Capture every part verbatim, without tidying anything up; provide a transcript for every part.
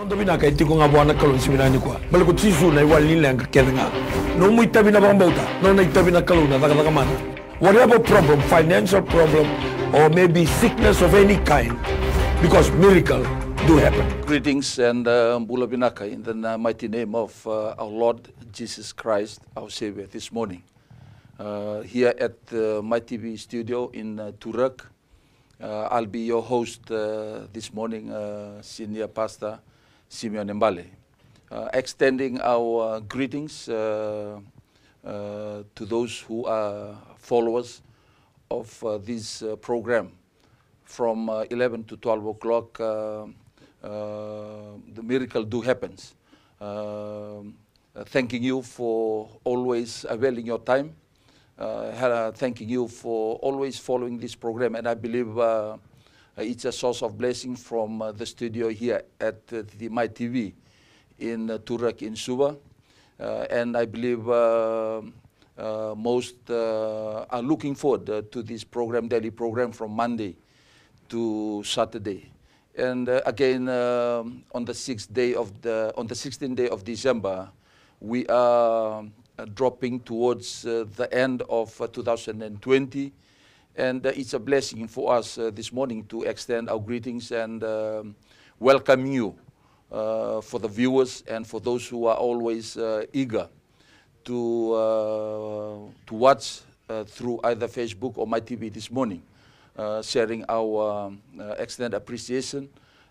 Noda vinaka e tiko ga vua na Kalou ni siga vinaka nikua. Baleta ko Jisu na iwali ni leqa kece ga. Nomu itavi na vakabauta, nona itavi na Kalou na cakacaka mana. Whatever problem, financial problem, or maybe sickness of any kind, because miracle do happen. Greetings and uh, bula vinaka in the na- mighty name of uh, our Lord Jesus Christ, our Savior, this morning. Uh, here at uh, my T V studio in uh, Turak, uh, I'll be your host uh, this morning, uh, Senior Pastor Simeon Mbale. Uh, extending our uh, greetings uh, uh, to those who are followers of uh, this uh, program from uh, eleven to twelve o'clock, uh, uh, the miracle do happens. Um, uh, thanking you for always availing your time. Uh, Hera, thanking you for always following this program, and I believe uh, uh, it's a source of blessing from uh, the studio here at uh, the My T V in uh, Turak in Suva. Uh, and I believe uh, uh, most uh, are looking forward uh, to this program, daily program from Monday to Saturday. And uh, again, um, on the sixth day of the, on the sixteenth day of December, we are uh, dropping towards uh, the end of uh, two thousand twenty. And uh, it's a blessing for us uh, this morning to extend our greetings and um, welcome you uh, for the viewers and for those who are always uh, eager to uh, to watch uh, through either Facebook or my T V this morning, uh, sharing our um, uh, extended appreciation.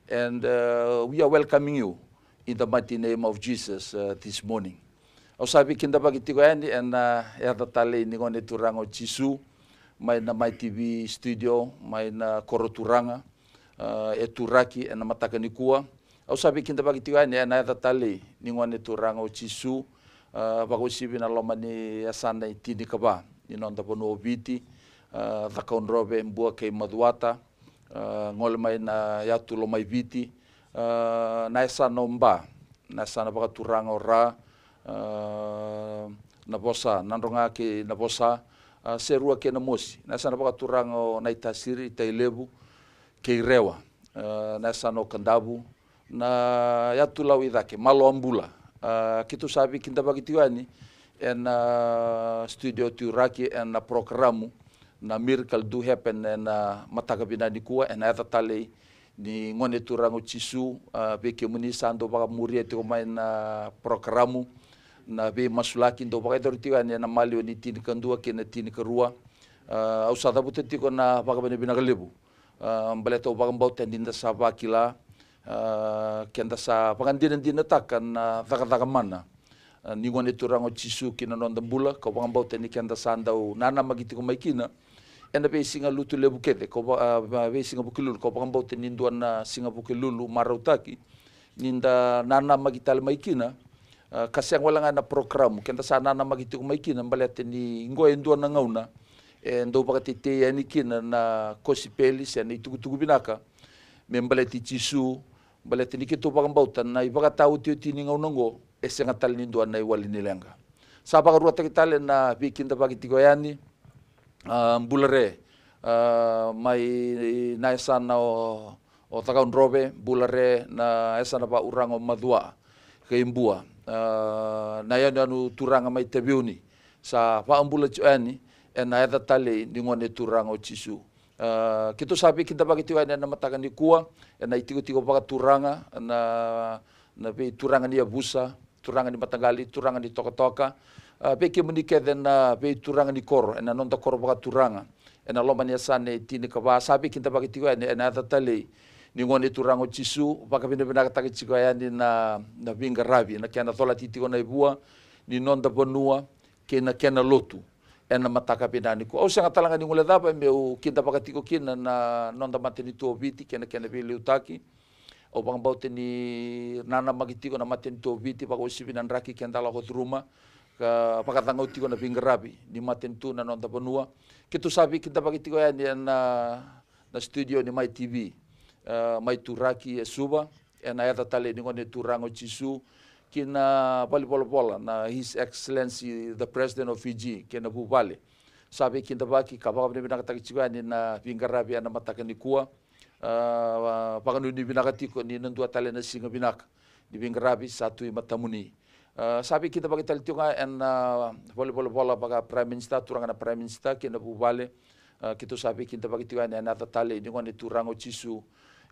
And uh, we are welcoming you in the mighty name of Jesus uh, this morning. Au sa veikidavaki tiko yani ena yaca talei ni Gone Turaga o Jisu, mai na My T V studio, mai na koro turaga, uh, e Turaki ena mataka nikua. Au sa veikidavaki tiko yani ena yaca talei ni Gone Turaga o Jisu, uh, vakauasivi na loma ni yasana e tinikava ni noda vanua o Viti, uh, Cakaudrove, Bua kei Macuata, uh, gole mai na yatu Lomaiviti, uh, na yasana o Ba, na yasana vakaturaga o Ra, uh, Navosa, Nadroga kei Navosa, uh, Serua kei Namosi, na yasana vakaturaga o Naitasiri, Tailevu kei Rewa, uh, na yasana o Kadavu, na yatu Lau i cake, Malo a Bula. Uh, keitou sa veikidavaki tiko yani ena studio Turaki ena porokaramu na Miracle Do Happen ena mataka vinaka nikua, ena yaca talei ni Gone Turaga o Jisu. Uh, vei kemuni sa dau vakamuria tiko mai na porokaramu, na veimasulaki dau vakayacori tiko yani ena maliwa ni tinikadua kei na tinikarua. Uh, au sa cavuta tiko na vakavinavinaka levu. Uh, baleta au vakabauta ni da sa vakila, uh, keda sa vakadinadinataka na cakacaka mana uh, ni Gone Turaga o Jisu ki na noda bula, kau vakabauta ni keda sa dau nanamaki tiko mai kina ena veisiga Lotu levu kece, kau va- uh, veisiga Vukelulu, kau vakabauta ni dua na siga Vukelulu marautaki ni da nanamaki tale mai kina, uh, ka sega wale ga ena porokaramu, keda sa nanamaki tiko mai kina, baleta ni qo e dua na gauna e dau vakatetei yani kina na kosipeli se na itukutuku vinaka me baleti Jisu, baleta ni keitou vakabauta na ivakataotioti ni gauna oqo e sega tale ni dua na iwali ni leqa. Sa vakaruataki tale na veikidavaki tiko yani, a, Bula Re, a, mai na yasana o, o Cakaudrove, Bula Re na yasana vauraga o Macua kei Bua, a, na yanuyanu turaga mai Taveuni, sa vakabula tiko yani ena yaca talei ni Gone Turaga o Jisu. A, keitou sa veikidavaki tiko yani ena mataka nikua ena itikotiko vakaturaga, na, na veituraga ni yavusa, turaga ni mataqali, turaga ni tokatoka, a, vei kemuni kece na veituraga ni koro, ena noda koro vakaturaga ena loma ni yasana e tinikava, sa veikidavaki tiko yani ena yaca talei ni Gone Turaga o Jisu. Vakavinavinakataki tiko yani na, na veiqaravi, na kena colati tiko na ivua ni noda vanua kei na kena lotu ena mataka vinaka nikua. Au sega tale ga ni guilecava meu kidavaka tiko kina na noda matanitu o Viti kei na kena veiliutaki. Au vakabauta ni nanamaki tiko na matanitu o Viti, vakauasivi na draki keda lako curuma, ka vakacagau tiko na veiqaravi ni matanitu na noda vanua. Keitou sa veikidavaki tiko yani ena, na studio ni Mai T V, e, mai Turaki e Suva, ena yaca talei ni Gone Turaga o Jisu, ki na valenivolavola na His Excellency the President of Fiji kei na vuvale. Sa veikidavaki ka vakavinavinakataki tiko yani na veiqaravi ena mataka nikua. A, vakanuinui vinaka tiko ni na dua tale na siga vinaka ni veiqaravi sa tu i matamuni. A, sa veikidavaki tale tiko ga ena, a, valenivolavola vaka Prime Minister, turaga na Prime Minister kei na vuvale. A, keitou sa veikidavaki tiko yani ena yaca talei ni Gone Turaga o Jisu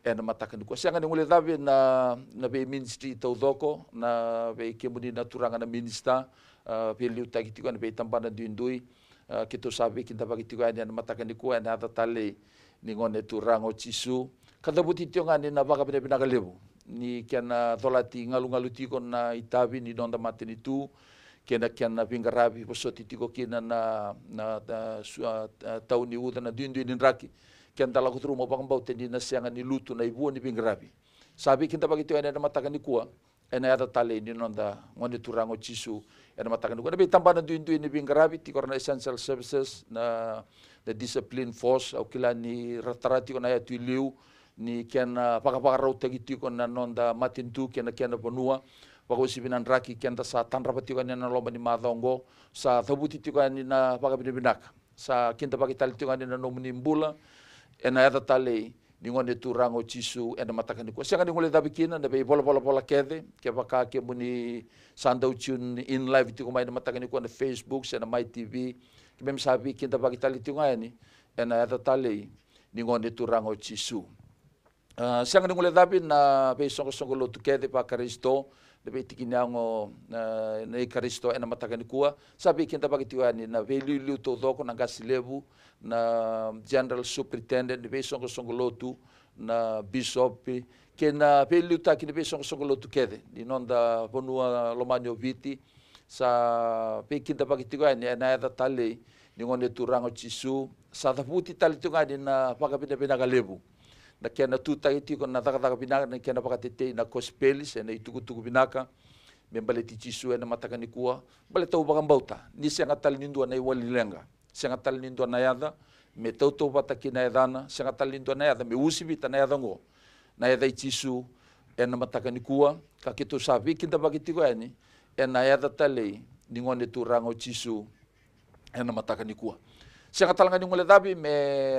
ena mataka nikua. Sega ni guilecavi na, na veiministry taucoko, na vei kemuni na turaga na minister, a, veiliutaki tiko yani veitabana duidui. A, keitou sa veikidavaki tiko yani ena mataka nikua ena yaca talei ni Gone Turaga o Jisu, ka cavuti tiko ga ni na vakavinavinaka levu ni kena colati galugalu tiko na itavi ni noda matanitu kei na kena veiqaravi, vosoti tiko kina na, na, na su-, a, a, tau ni uca, na duidui ni draki, keda lako curuma. Au vakabauta ni na sega ni lutu na ivua ni veiqaravi. Sa veikidavaki tiko yani ena mataka nikua ena yaca talei ni noda Gone Turaga o Jisu ena mataka nikua. Na veitabana duidui ni veiqaravi, tiko era na essential services, na, na discipline force, au kila ni ra tara tiko na yatu i liu ni kena vakavakarautaki tiko na noda matanitu kei na kena vanua. Vakauasivi na draki keda sa tadrava tiko yani ena loma ni macawa oqo, sa cavuti tiko yani na vakavinavinaka. Sa kidavaki tale tiko yani na nomuni bula ena yaca talei ni Gone Turaga o Jisu ena mataka nikua. Sega ni guilecavi kina na veivalenivolavola kece, kevaka kemuni sa dau tune in live tiko mai ena mataka nikua ena Facebook se na Mai T V, keimami sa veikidavaki tale tiko ga yani ena yaca talei ni Gone Turaga o Jisu. A, sega ni guilecavi na veisoqosoqo lotu kece vaKarisito, na veitiki ni yago, a, nei Karisito ena mataka nikua. Sa veikidavaki tiko yani na veiliuliu taucoko, na qase levu, na general superintendent ni veisoqosoqo lotu, na bisopi, kei na veiliutaki ni veisoqosoqo lotu kece ni noda vanua lomani o Viti. Sa veikidavaki tiko yani ena yaca talei ni Gone Turaga o Jisu. Sa cavuti tale tiko yani na vakavinavinaka levu, na kena tutaki tiko na cakacaka vinaka, na kena vakatetei na kosipeli se na itukutuku vinaka me baleti Jisu ena mataka nikua. Baleta au vakabauta ni sega tale ni dua na iwali leqa, sega tale ni dua na yaca me tautauvata kei na yacana, sega tale ni dua na yaca me uasivita na yaca oqo, na yaca i Jisu ena mataka nikua. Ka keitou sa veikidavaki tiko yani ena yaca talei ni Gone Turaga o Jisu ena mataka nikua. Sega tale ga ni guilecavi me,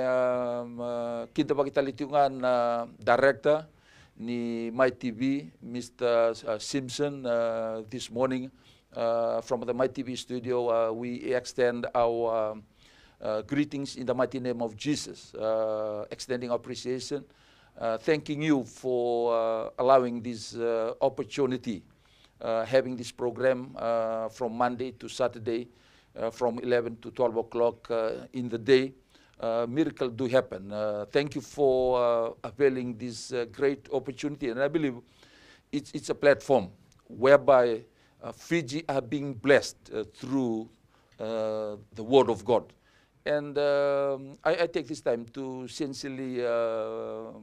um, uh, kidavaki tale tiko ga na director ni Mai T V, Mister, uh, Simpson, uh, this morning, uh, from the Mai T V studio, uh, we extend our, um, uh, greetings in the mighty name of Jesus, uh, extending our appreciation, uh, thanking you for, uh, allowing this, uh, opportunity, uh, having this program, uh, from Monday to Saturday, uh, from eleven to twelve o'clock, uh, in the day. Uh, miracle do happen. Uh, thank you for, uh, availing this, uh, great opportunity, and I believe it's, it's a platform whereby, uh, Fiji are being blessed, uh, through, uh, the word of God. And, um, I, I take this time to sincerely, uh,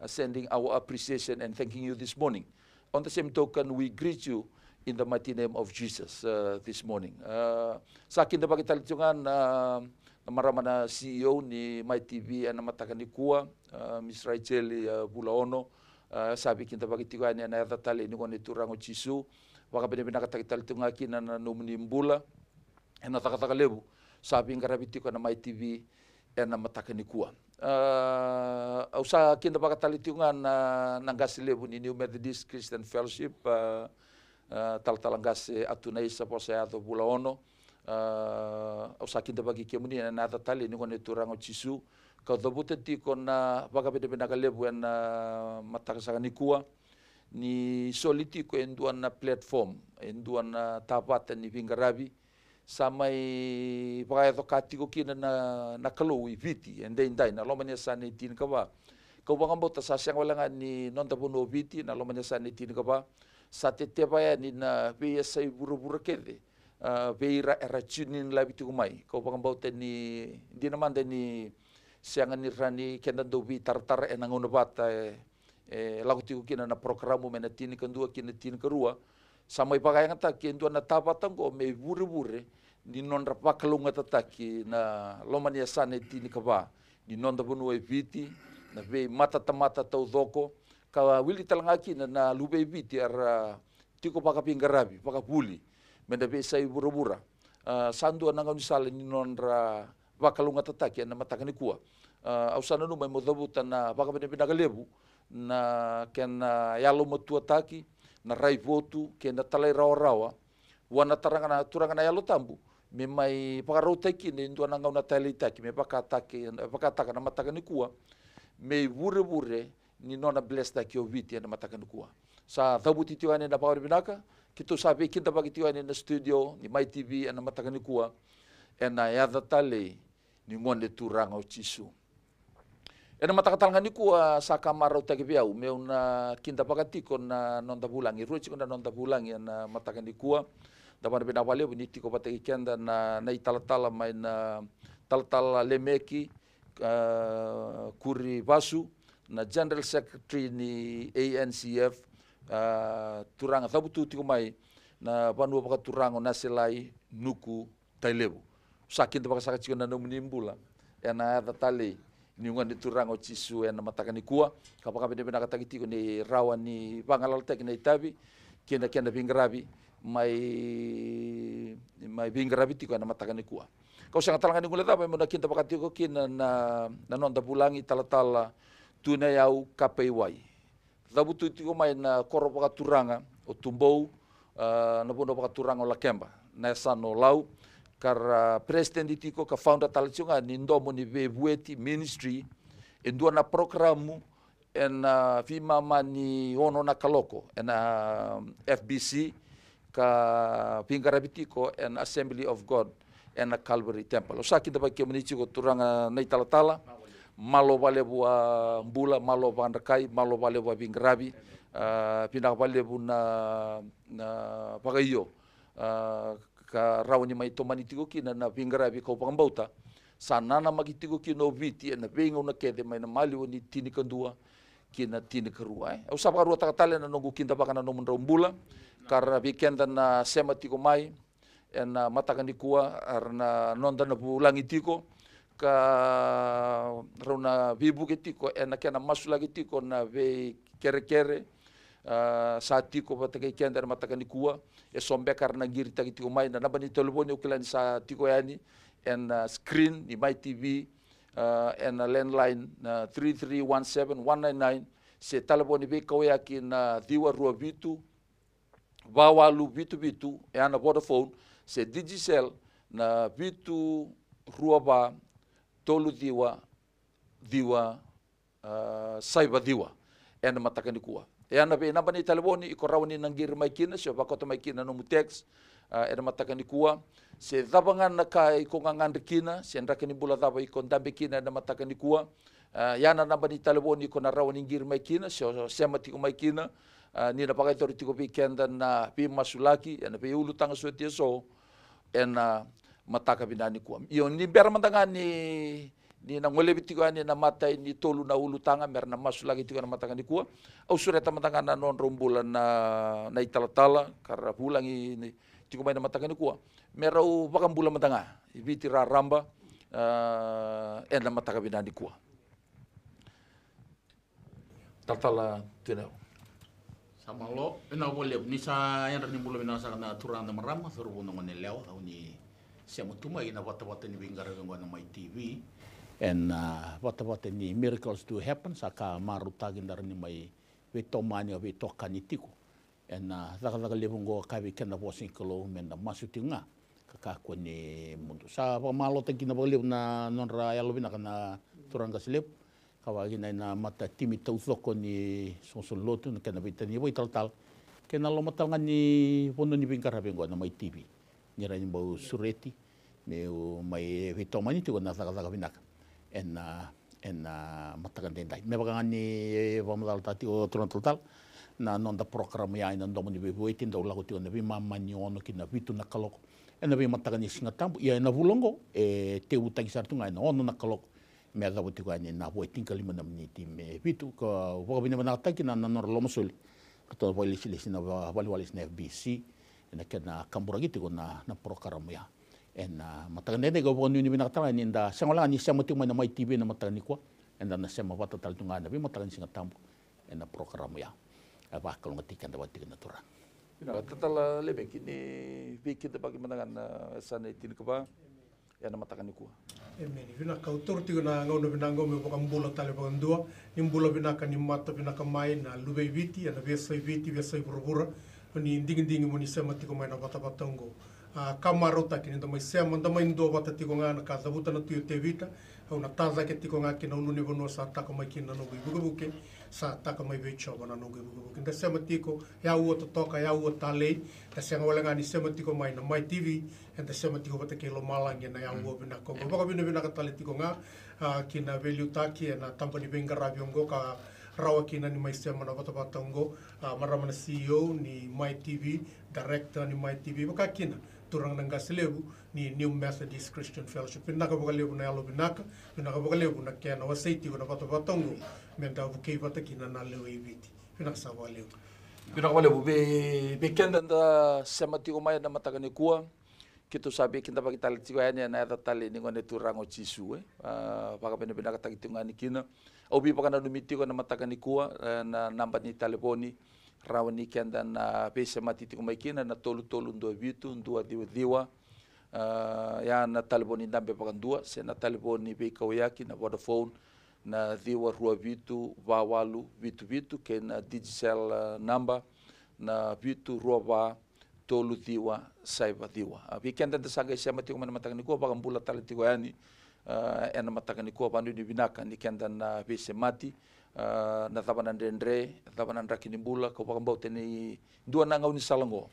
uh, sending our appreciation and thanking you this morning. On the same token, we greet you in the mighty name of Jesus, uh, this morning. Uh, sa kidavaki tale tiko ga na, na marama na C E O ni Mai T V ena mataka nikua, uh, Miss Rachel, uh, Vulaono. Uh, sa veikidavaki tiko yani ena yaca talei ni Gone Turaga o Jisu. Vakavinavinakataki tale tiko ga kina na nomuni bula ena cakacaka levu sa veiqaravi tiko ena Mai T V ena mataka nikua. Ah, au sa kidavaka tale tiko ga na, na qase levu ni New Methodist Christian Fellowship, ah, ah, talatala qase Atunaisa Vosayaco Vulaono. Ah, au sa kidavaki kemuni ena yaca talei ni Gone Turaga o Jisu, kau cavuta tiko na vakavinavinaka levu ena mataka saka nikua ni soli tiko e dua na platform, e dua na tavata ni veiqaravi sa mai vakayaco ka tiko kina na, na Kalou i Viti edaidai, na loma ni yasana e tinikava. Kau vakabauta sa sega wale ga ni noda vanua o Viti, na loma ni yasana e tinikava, sa teteva yani na veiyasai vuravura kece, ah, vei ira era tune in live tiko mai. Kau vakabauta ni dina mada ni sega ni rawa ni keda dau veitaratara ena gauna vata e, e lako tiko kina na porokaramu mai na tinikadua ki na tinikarua. Sa mai vakayagataki e dua na tavata oqo me ivurevure ni nodra vakalougatataki na loma ni yasana e tinikava ni noda vanua e Viti, na veimatatamata taucoko, ka wili tale ga kina na luve i Viti era tiko vakaveiqaravi, vakavuli mai na veiyasai vuravura. Ah, sa dua na gaunisala ni nodra vakalougatataki ena mataka nikua. Ah, au sa nanuma meu cavuta na vakavinavinaka levu na kena yalomatuataki, na raivotu kei na talairawarawa vua na turaga na, turaga na Yalo Tabu, me mai vakarautaki kina e dua na gauna taleitaki me vakataki, vakataka na mataka nikua, me ivurevure ni nona blesstaki o Viti ena mataka nikua. Sa cavuti tiko yani na vakavinavinaka, keitou sa veikidavaki tiko yani na studio ni Mai T V ena mataka nikua, ena yaca talei ni Gone Turaga o Jisu. Ena mataka tale ga nikua sa ka marautaki vei au meu na kidavaka tiko na noda vulagi. Rua tiko na noda vulagi ena mataka nikua. Da vakavinavinaka vakalevu ni tiko vata kei keda na, na italatala mai na talatala Lemeki, a, Kuri Vasu, na General Secretary ni A N C F, a, turaga cavutu tiko mai na vanua vakaturaga o Naselai, Nuku, Tailevu. Sa kidavaka saka tiko na nomuni bula ena yaca talei ni Gone Turaga o Jisu ena mataka nikua, ka vakavinavinakataki tiko ni rawa ni vagalalataki na itavi kei na kena veiqaravi mai, mai veiqaravi tiko ena mataka nikua. Kau sega tale ga ni guilecava meu na kidavaka tiko kina na, na noda vulagi talatala Tui Nayau Kapaiwai. Cavutu tiko mai na koro vakaturaga o Tubou, a, na vanua vakaturaga o Lakeba, na yasana o Lau, ka ra president tiko ka founder tale tiko ga ni Domo ni Veivueti Ministry, e dua na porokaramu ena veimama ni ono na kaloko ena F B C, ka veiqaravi tiko ena Assembly of God ena Calvary Temple. Au sa kidavaki kemuni tiko turaga na italatala. Malo vakalevu a bula, malo vakadrakai, malo vakalevu a veiqaravi. A, vinaka vakalevu na, na vakaio, a, ka rawa ni mai tomani tiko kina na veiqaravi kau vakabauta sa nanamaki tiko kina o Viti ena veigauna kece mai na maliwa ni tinikadua ki na tinikarua, e. Au sa vakaruataka tale na noqu kidavaka na nomudrau bula, ka ra vei keda na sema tiko mai ena mataka nikua, era na noda na vulagi tiko, ka rau na veivuke tiko ena kena masulaki tiko na veikerekere, a, sa tiko vata kei keda ena mataka nikua. E so beka era na qiritaki tiko mai na naba ni talevoni, au kila ni sa tiko yani ena screen ni Mai T V, a, ena landline na three three one seven one nine nine, se talevoni veikauyaki na ciwa rua vitu va walu vitu vitu, e a na Vodafone, se Digicel na vitu rua va tolu ciwa ciwa, a, saiva ciwa ena mataka nikua. E a na vei naba ni talevoni iko rawa ni na qiri mai kina, se o vakota mai kina nomu text, a, ena mataka nikua. Se cava ga na ka iko gagadre kina, se draki ni bula cava iko dabe kina ena mataka nikua, a, e a na naba ni talevoni iko na rawa ni qiri mai kina, se o sema tiko mai kina, a, ni na vakayacori tiko vei keda na veimasulaki ena veiulutaga soti eso ena mataka vinaka nikua. Io, ni bera mada ga ni, ni na golevi tiko yani na imatai ni tolu na ulutaga me ra na masulaki tiko ena mataka nikua, au sureta mada ga na nodrau bula na, na italatala ka ra vulagi ni, tiko mai na mataka nikua, me rau vakabula mada ga i Viti raraba, a, ena mataka vinaka nikua. Talatala Tui Nayau. Sa malo, vinaka vakalevu. Ni sa yadra ni bula vinaka saka na turaga, na marama, cauravou, na goneyalewa, au ni sema tu mai na vatavata ni veiqaravi oqo na Mai T V. Ena, a, vatavata ni Miracles Do Happen, sa ka marautaki, da rawa ni mai veitomani, veitokani tiko ena, a, cakacaka levu oqo, ka vei keda na vosa ni Kalou me da masu tiko ga ka kakua ni mudu. Sa vakamalotaki kina vakalevu na nodra yalovinaka na turaga qase levu, ka vaka kina na mata timi taucoko ni soqosoqo lotu, na kena veitacini vakaitalatala kei na loma tale ga ni vanua ni veiqaravi oqo na Mai T V. Ni rawa ni bau sureti meu mai veitomani tiko na cakacaka vinaka ena, ena mataka daidai. Me vaka ga ni vakamacalataka tiko turaga talatala, na noda porokaramu ya ena Domo ni Veivueti dau lako tiko na veimama ni ono ki na vitu na kaloko ena veimataka ni Siga Tabu. Ia ena vula oqo e tevutaki sara tu ga ena ono na kaloko me yacova tiko yani na vo e tinikalima na miniti me vitu. Ka vakavinavinakataki na, na nodra lomasoli, ka toka vakailesilesi na va-, valeniwalesi na F B C ena kena kaburaki tiko na, na porokaramu ya. Ena mataka daidai, kau vakanuinui vinaka tale ga ni da sega wale ga ni sema tiko mai na Mai T V ena mataka nikua, eda na sema vata tale tu ga ena veimataka ni Siga Tabu ena porokaramu ya. E vakalougatataki keda vata tiko na turaga. Vinaka, Talatala Lemeki, ni veikidavaki mada ga na yasana e tinikava ena mataka nikua. Emeni. Vinaka, au taura tiko na gauna vinaka oqo meu vakabula tale vakadua ni bula vinaka ni mata vinaka mai na luve i Viti ena veiyasai Viti, veiyasai vuravura. Ni digidigi mo ni sema tiko mai na vatavata oqo. A, ka marautaki ni da mai sema, da mai duavata tiko ga na ka cavuta na Tui o Tevita. Au na tacake tiko ga ki na ulunivanua sa taka mai kina na noqu ivukevuke, sa taka mai vei Jiova na noqu ivukevuke. Da sema tiko, e aua totoka, e aua talei. Da sega wale ga ni sema tiko mai na Mai T V, eda sema tiko vata kei lomalagi ena aua vinaka oqo. Vakavinavinaka tale tiko ga, a, ki na veiliutaki ena taba ni veiqaravi oqo ka rawa kina ni mai sema na vatavata oqo, a, marama na C E O ni Mai T V, director ni Mai T V, vaka kina turaga na qase levu ni New Methodist Christian Fellowship. Vinaka vakalevu na yalo vinaka, vinaka vakalevu na kena wasei tiko na vatavata oqo, meda vukei vata kina na lewe i Viti. Vinaka saka vakalevu. Vinaka vakalevu vei, vei keda da sema tiko mai ena mataka nikua. Keitou sa veikidavaki tale tiko yani ena yaca tale ni Gone Turaga o Jisu, e. A, vakavinavinakataki tiko ga yani kina. Au veivakananumi tiko ena mataka nikua, e, na naba ni talevoni, rawa ni keda na veisemati tiko mai kina, na tolu tolu dua vitu dua ciwa ciwa. A, ya na talevoni dabe vakadua, se na talevoni veikauyaki, na Vodafone, na ciwa rua vitu va walu vitu vitu, kei na Digicel, a, naba, na vitu rua va tolu ciwa saiva ciwa. A, vei keda da sa qai sema tiko mai na mataka nikua, vakabula tale tiko yani, a, ena mataka nikua, vakanuinui vinaka ni keda na veisemati, a, na cava na dredre, cava na draki ni bula, kau vakabauta ni dua na gaunisala oqo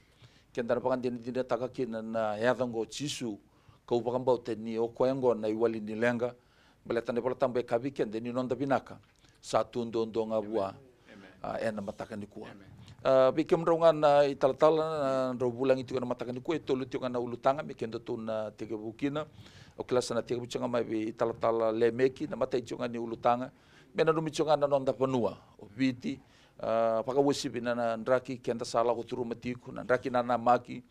keda na vakadinadinataka kina na yaca oqo o Jisu, kau vakabauta ni o koya oqo na iwali ni leqa, baleta na iVolatabu e kaya vei keda ni noda vinaka sa tu duadua ga vua, a, ena mataka nikua. A, vei kemudrau ga na italatala, a, drau vulagi tiko ena mataka nikua, e tolu tiko ga na ulutaga me kedatou na tekivu kina. Au kila sa na tekivu tiko ga mai vei italatala Lemeki na imatai tiko ga ni ulutaga, me nanumi tiko ga na noda vanua o Viti, a, vakauasivi na, na draki keda sa lako curuma tiko, na draki nanamaki,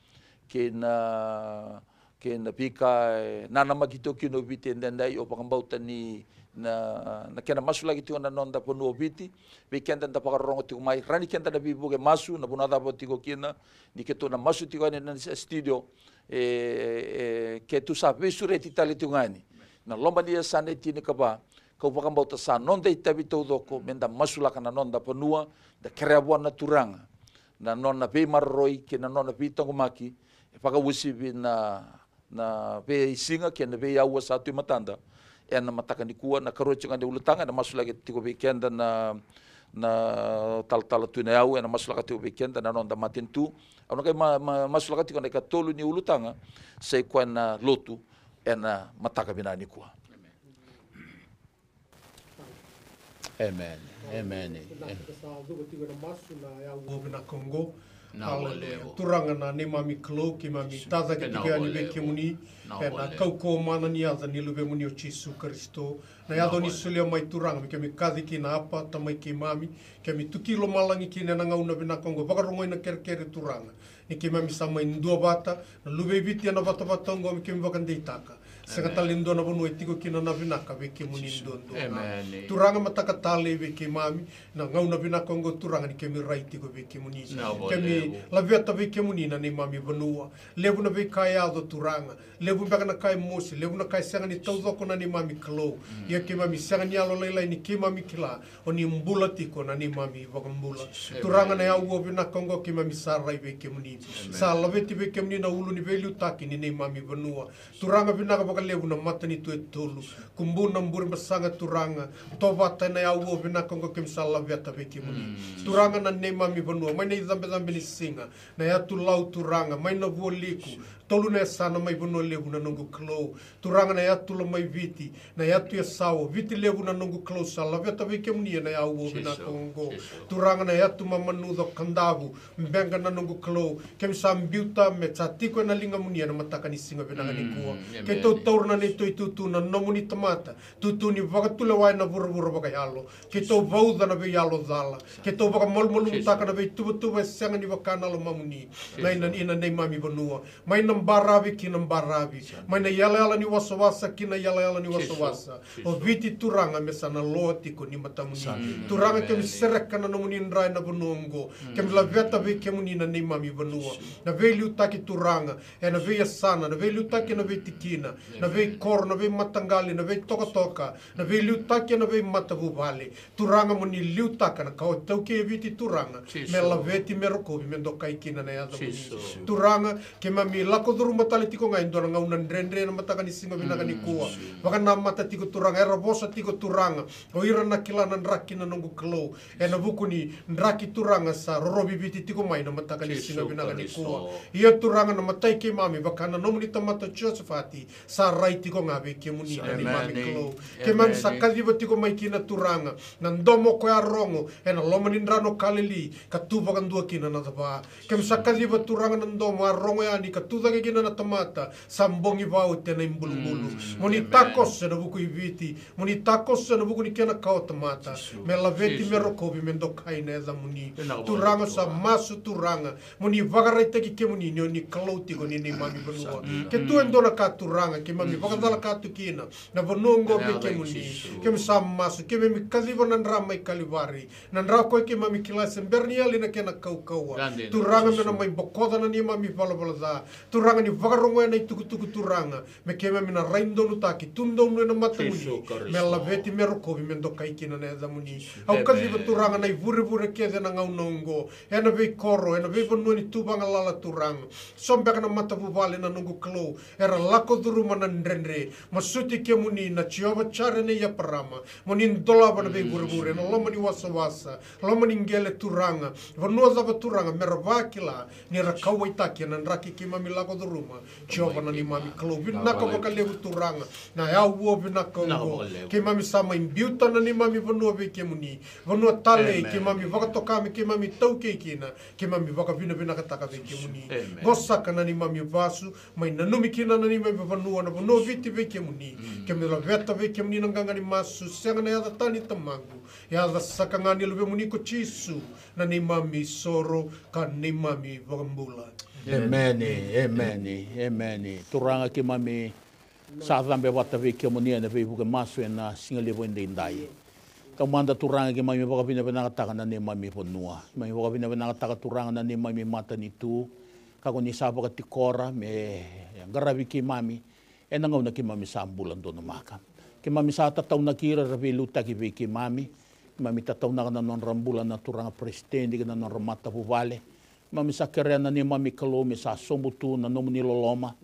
kei na, kei na veika e nanamaki tiko kina o Viti edaidai. Au vakabauta ni na, na kena masulaki tiko na noda vanua o Viti, vei keda da vakarorogo tiko mai, rawa ni keda na veivuke masu, na vanua cava o tiko kina, ni keitou na masu tiko yani ena studio, e, e, keitou sa veisureti tale tiko ga yani. Na loma ni yasana e tinikava, kau vakabauta sa noda itavi taucoko meda masulaka na noda vanua, da kerea vua na Turaga na nona veimaroroi kei na nona veitaqomaki, e vakauasivi na, na veisiga kei na veiaua sa tu e matada. Ena mataka nikua, na ikarua tiko ga ni ulutaga ena masulaki tiko vei keda na, na talatala Tui Nayau, ena masulaka tiko vei keda na noda matanitu. Au na qai ma, ma, masulaka tiko na ikatolu ni ulutaga, sa i koya na lotu ena mataka vinaka nikua. Amen. Amen. Vinaka, sa cuva tiko ena masu na yau vinaka oqo. Haleluya. Turaga na neimami Kalou, keimami tacake tiko yani vei kemuni ena kaukauwa mana ni yaca ni Luvemuni o Jisu Karisito. Na yaca ni solia mai, Turaga, me keimami kaci kina, Apa, Tamai keimami, keimami tuki lomalagi kina ena gauna vinaka oqo, vakarogoci na kerekere, Turaga. Ni keimami sa mai duavata, na luve i Viti ena vatavata oqo, me keimami vakadeitaka. Sega tale ni dua na vanua e tiko kina na vinaka vei kemuni duadua ga. Turaga, mataka talei vei keimami na gauna vinaka oqo, Turaga, ni keimami rai tiko vei kemuni. Keimami laveta vei kemuni na neimami vanua. Levu na veika e yaco, Turaga. Levu beka na ka e mosi, levu na ka e sega ni taucoko, na neimami Kalou. Ia keimami sega ni yalolailai ni keimami kila o ni bula tiko, na neimami iVakabula. Turaga, na yau vinaka oqo keimami sa rai vei kemuni. Sa laveti vei kemuni na ulu ni veiliutaki ni neimami vanua. Turaga, vinaka vakalevu na matanitu e tolu. Kubuna, Burebasaga, Turaga. Tovata, ena yau vinaka oqo keimami sa laveta vei kemuni. Turaga, na neimami vanua, mai na icabecabe ni siga, na yatu Lau, Turaga, mai na Vualiku, tolu na yasana mai Vanua Levu, na noqu Kalou. Turaga, na yatu Lomaiviti, na yatu Yasawa, Viti Levu, na noqu Kalou, sa laveta vei kemuni ena yau vinaka oqo. Turaga, na yatu Mamanuca, Kadavu, Beqa, na noqu Kalou, keimami sa biuta me sa tiko ena ligamuni ena mataka ni siga vinaka nikua. Keitou taura na neitou itutu na nomuni tamata, tutu ni vakatulewa ena vuravura vakayalo. Keitou vauca na veiyalo cala. Keitou vakamalumalumutaka na veituvatuva e sega ni vaka na lomamuni. Na ina, ina neimami vanua. Mai na baravi ki na baravi, mai na yalayala ni wasawasa ki na yalayala ni wasawasa. O Viti Turaga me sa na loa tiko ni matamuni. Turaga, kemi sereka na nomuni dra ena vanua oqo. Kemi laveta vei kemuni na neimami vanua. Na veiliutaki Turaga, ena veiyasana, na veiliutaki ena veitikina, na veikoro, na veimataqali, na veitokatoka, na veiliutaki ena veimatavuvale. Turaga, mo ni liutaka na kawa iTaukei e Viti Turaga, me laveti, me rokovi, me dokai kina na yacamuni. Turaga, keimami lako curuma tale tiko ga e dua na gauna dredre ena mataka ni siga vinaka nikua. Vakanamata tiko Turaga, era vosa tiko Turaga, o ira na kila na draki na noqu Kalou, ena vuku ni draki Turaga sa rorovi Viti tiko mai na mataka ni siga vinaka nikua. Ia Turaga, na matai keimami vaka na nomuni tamata o Josefati, sa rai tiko ga vei kemuni na neimami Kalou. Keimami sa kaciva tiko mai kina Turaga na domo ko ya rogo ena loma ni drano Kalili, ka tu vakadua kina na cava. Kemi sa kaciva Turaga na domo a rogo yani ka tu cake kina na tamata sa bogi vau te na ibulubulu. Mo ni takoso ena vuku i Viti, mo ni takoso ena vuku ni kena kawa tamata, me laveti, me rokovi, me dokai na yacamuni. Turaga, sa masu Turaga, mo ni vakaraitaki kemuni ni o ni Kalou tiko ni neimami vanua. Ke tu e dua na ka Turaga keimami vakacalaka tu kina na vanua oqo vei kemuni, kemi sa masu, keimami kaciva na dra mai Kalivari, na dra koya keimami kila se bera ni yali na kena kaukauwa. Turaga, me na mai bokoca na neimami valavala ca. Turaga, ni vakarogoya na itukutuku Turaga, me keimami na rai donutaki, tu donu ena matamuni, me laveti, me rokovi, me dokai kina na yacamuni. Au kaciva Turaga na ivurevure kece ena gauna oqo, ena veikoro, ena veivanua ni tu vagalala Turaga. So beka na matavuvale na noqu Kalou era lako curuma na dredre. Masuti kemuni na Jiova Jire nei Eparama, mo ni dolava na veivurevure ena loma ni wasawasa, loma ni qele Turaga. Vanua cava Turaga me ra vakila ni ra kauwaitaki ena draki keimami lako curuma. Jiova na neimami Kalou, vinaka vakalevu Turaga na aua vinaka oqo. Keimami sa mai biuta na neimami vanua vei kemuni. Vanua talei keimami vakatoka me keimami taukei kina, keimami vakavinavinakataka vei kemuni. Qo saka na neimami vasu, mai nanumi kina na neimami vanua, na vanua o Viti vei kemuni. Keimami laveta vei kemuni na qaqa ni masu, sega na yaca tani Tamaqu, yaca saka ga ni Luvemuni ko Jisu, na neimami soro ka neimami vakabula. Emeni, emeni, emeni. Turaga, keimami sa cabe vata vei kemuni ena veivuke masu ena siga levu edaidai. Kau mada Turaga, keimami vakavinavinakataka na neimami vanua. Keimami vakavinavinakataka Turaga na neimami matanitu, ka ko ni sa vakatikora me qaravi keimami ena gauna keimami sa bula donumaka. Keimami sa tataunaki ira era veiliutaki vei keimami. Keimami tataunaka na nodra bula na turaga peresitedi kei na nodra matavuvale. Keimami sa kerea na neimami Kalou me sa sobu tu na nomuni loloma,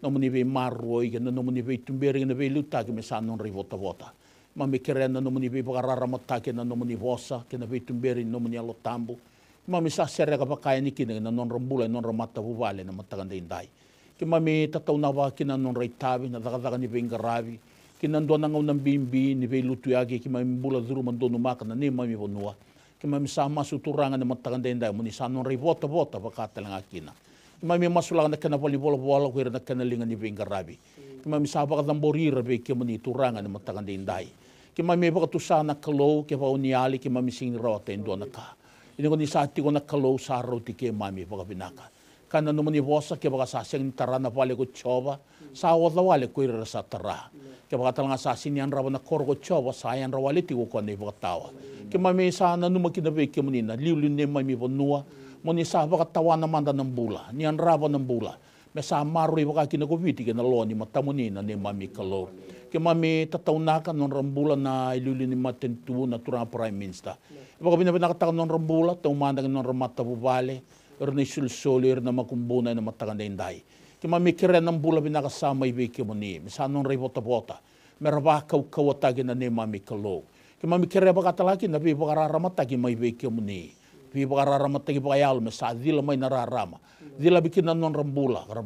nomuni veimaroroi kei na nomuni veituberi kei na veiliutaki me sa nodra ivotavota. Keimami kerea na nomuni veivakararamataki ena nomuni vosa kei na veituberi ni nomuni Yalo Tabu. Keimami sa sereka vaka yani kina kei na nodra bula e nodra matavuvale ena mataka edaidai. Keimami tataunaka vaka kina na nodra itavi, na cakacaka ni veiqaravi, kei na dua na gauna bibi ni veilutuyaki keimami bula curuma donumaka na neimami vanua. Keimami sa masu Turaga ena mataka edaidai mo ni sa nodra ivotavota vaka tale ga kina. Keimami masulaka na kena valenivolavola ko ira na kena liga ni veiqaravi. Keimami sa vakacabori ira vei kemuni Turaga ena mataka edaidai. Keimami vakatusa na Kalou, kevaka o ni yali keimami sega ni rawata e dua na ka. Ia ni ko ni sa tiko na Kalou sa rauti keimami vakavinaka. Kaya na nomuni vosa, kevaka sa sega ni tara na vale ko Jiova, sa oca wale ko ira era sa tara. Kevaka tale ga sa sega ni yadrava na koro ko Jiova, sa yadra wale tiko o koya na ivakatawa. Keimami sa nanuma kina vei kemuni na liuliu ni neimami vanua, mo ni sa vakatawana mada na bula, ni yadrava na bula, me sa maroroi vaka kina ko Viti kei na loa ni matamuni na neimami Kalou. Keimami tataunaka na nodra bula na iliuliu ni matanitu, na turaga Prime Minister. Vakavinavinakataka na nodra bula, taumada kei na nodra matavuvale, ira na isolisoli, ira na makubuna ena mataka edaidai. Keimami kerea na bula vinaka sa mai vei kemuni, me sa nodra ivotavota, me ra vakaukauwataki na neimami Kalou. Keimami kerea vaka tale ga kina na veivakararamataki mai vei kemuni. Veivakararamataki vakayalo me sa cila mai na rarama. Cilavi kina na nodra bula, ka ra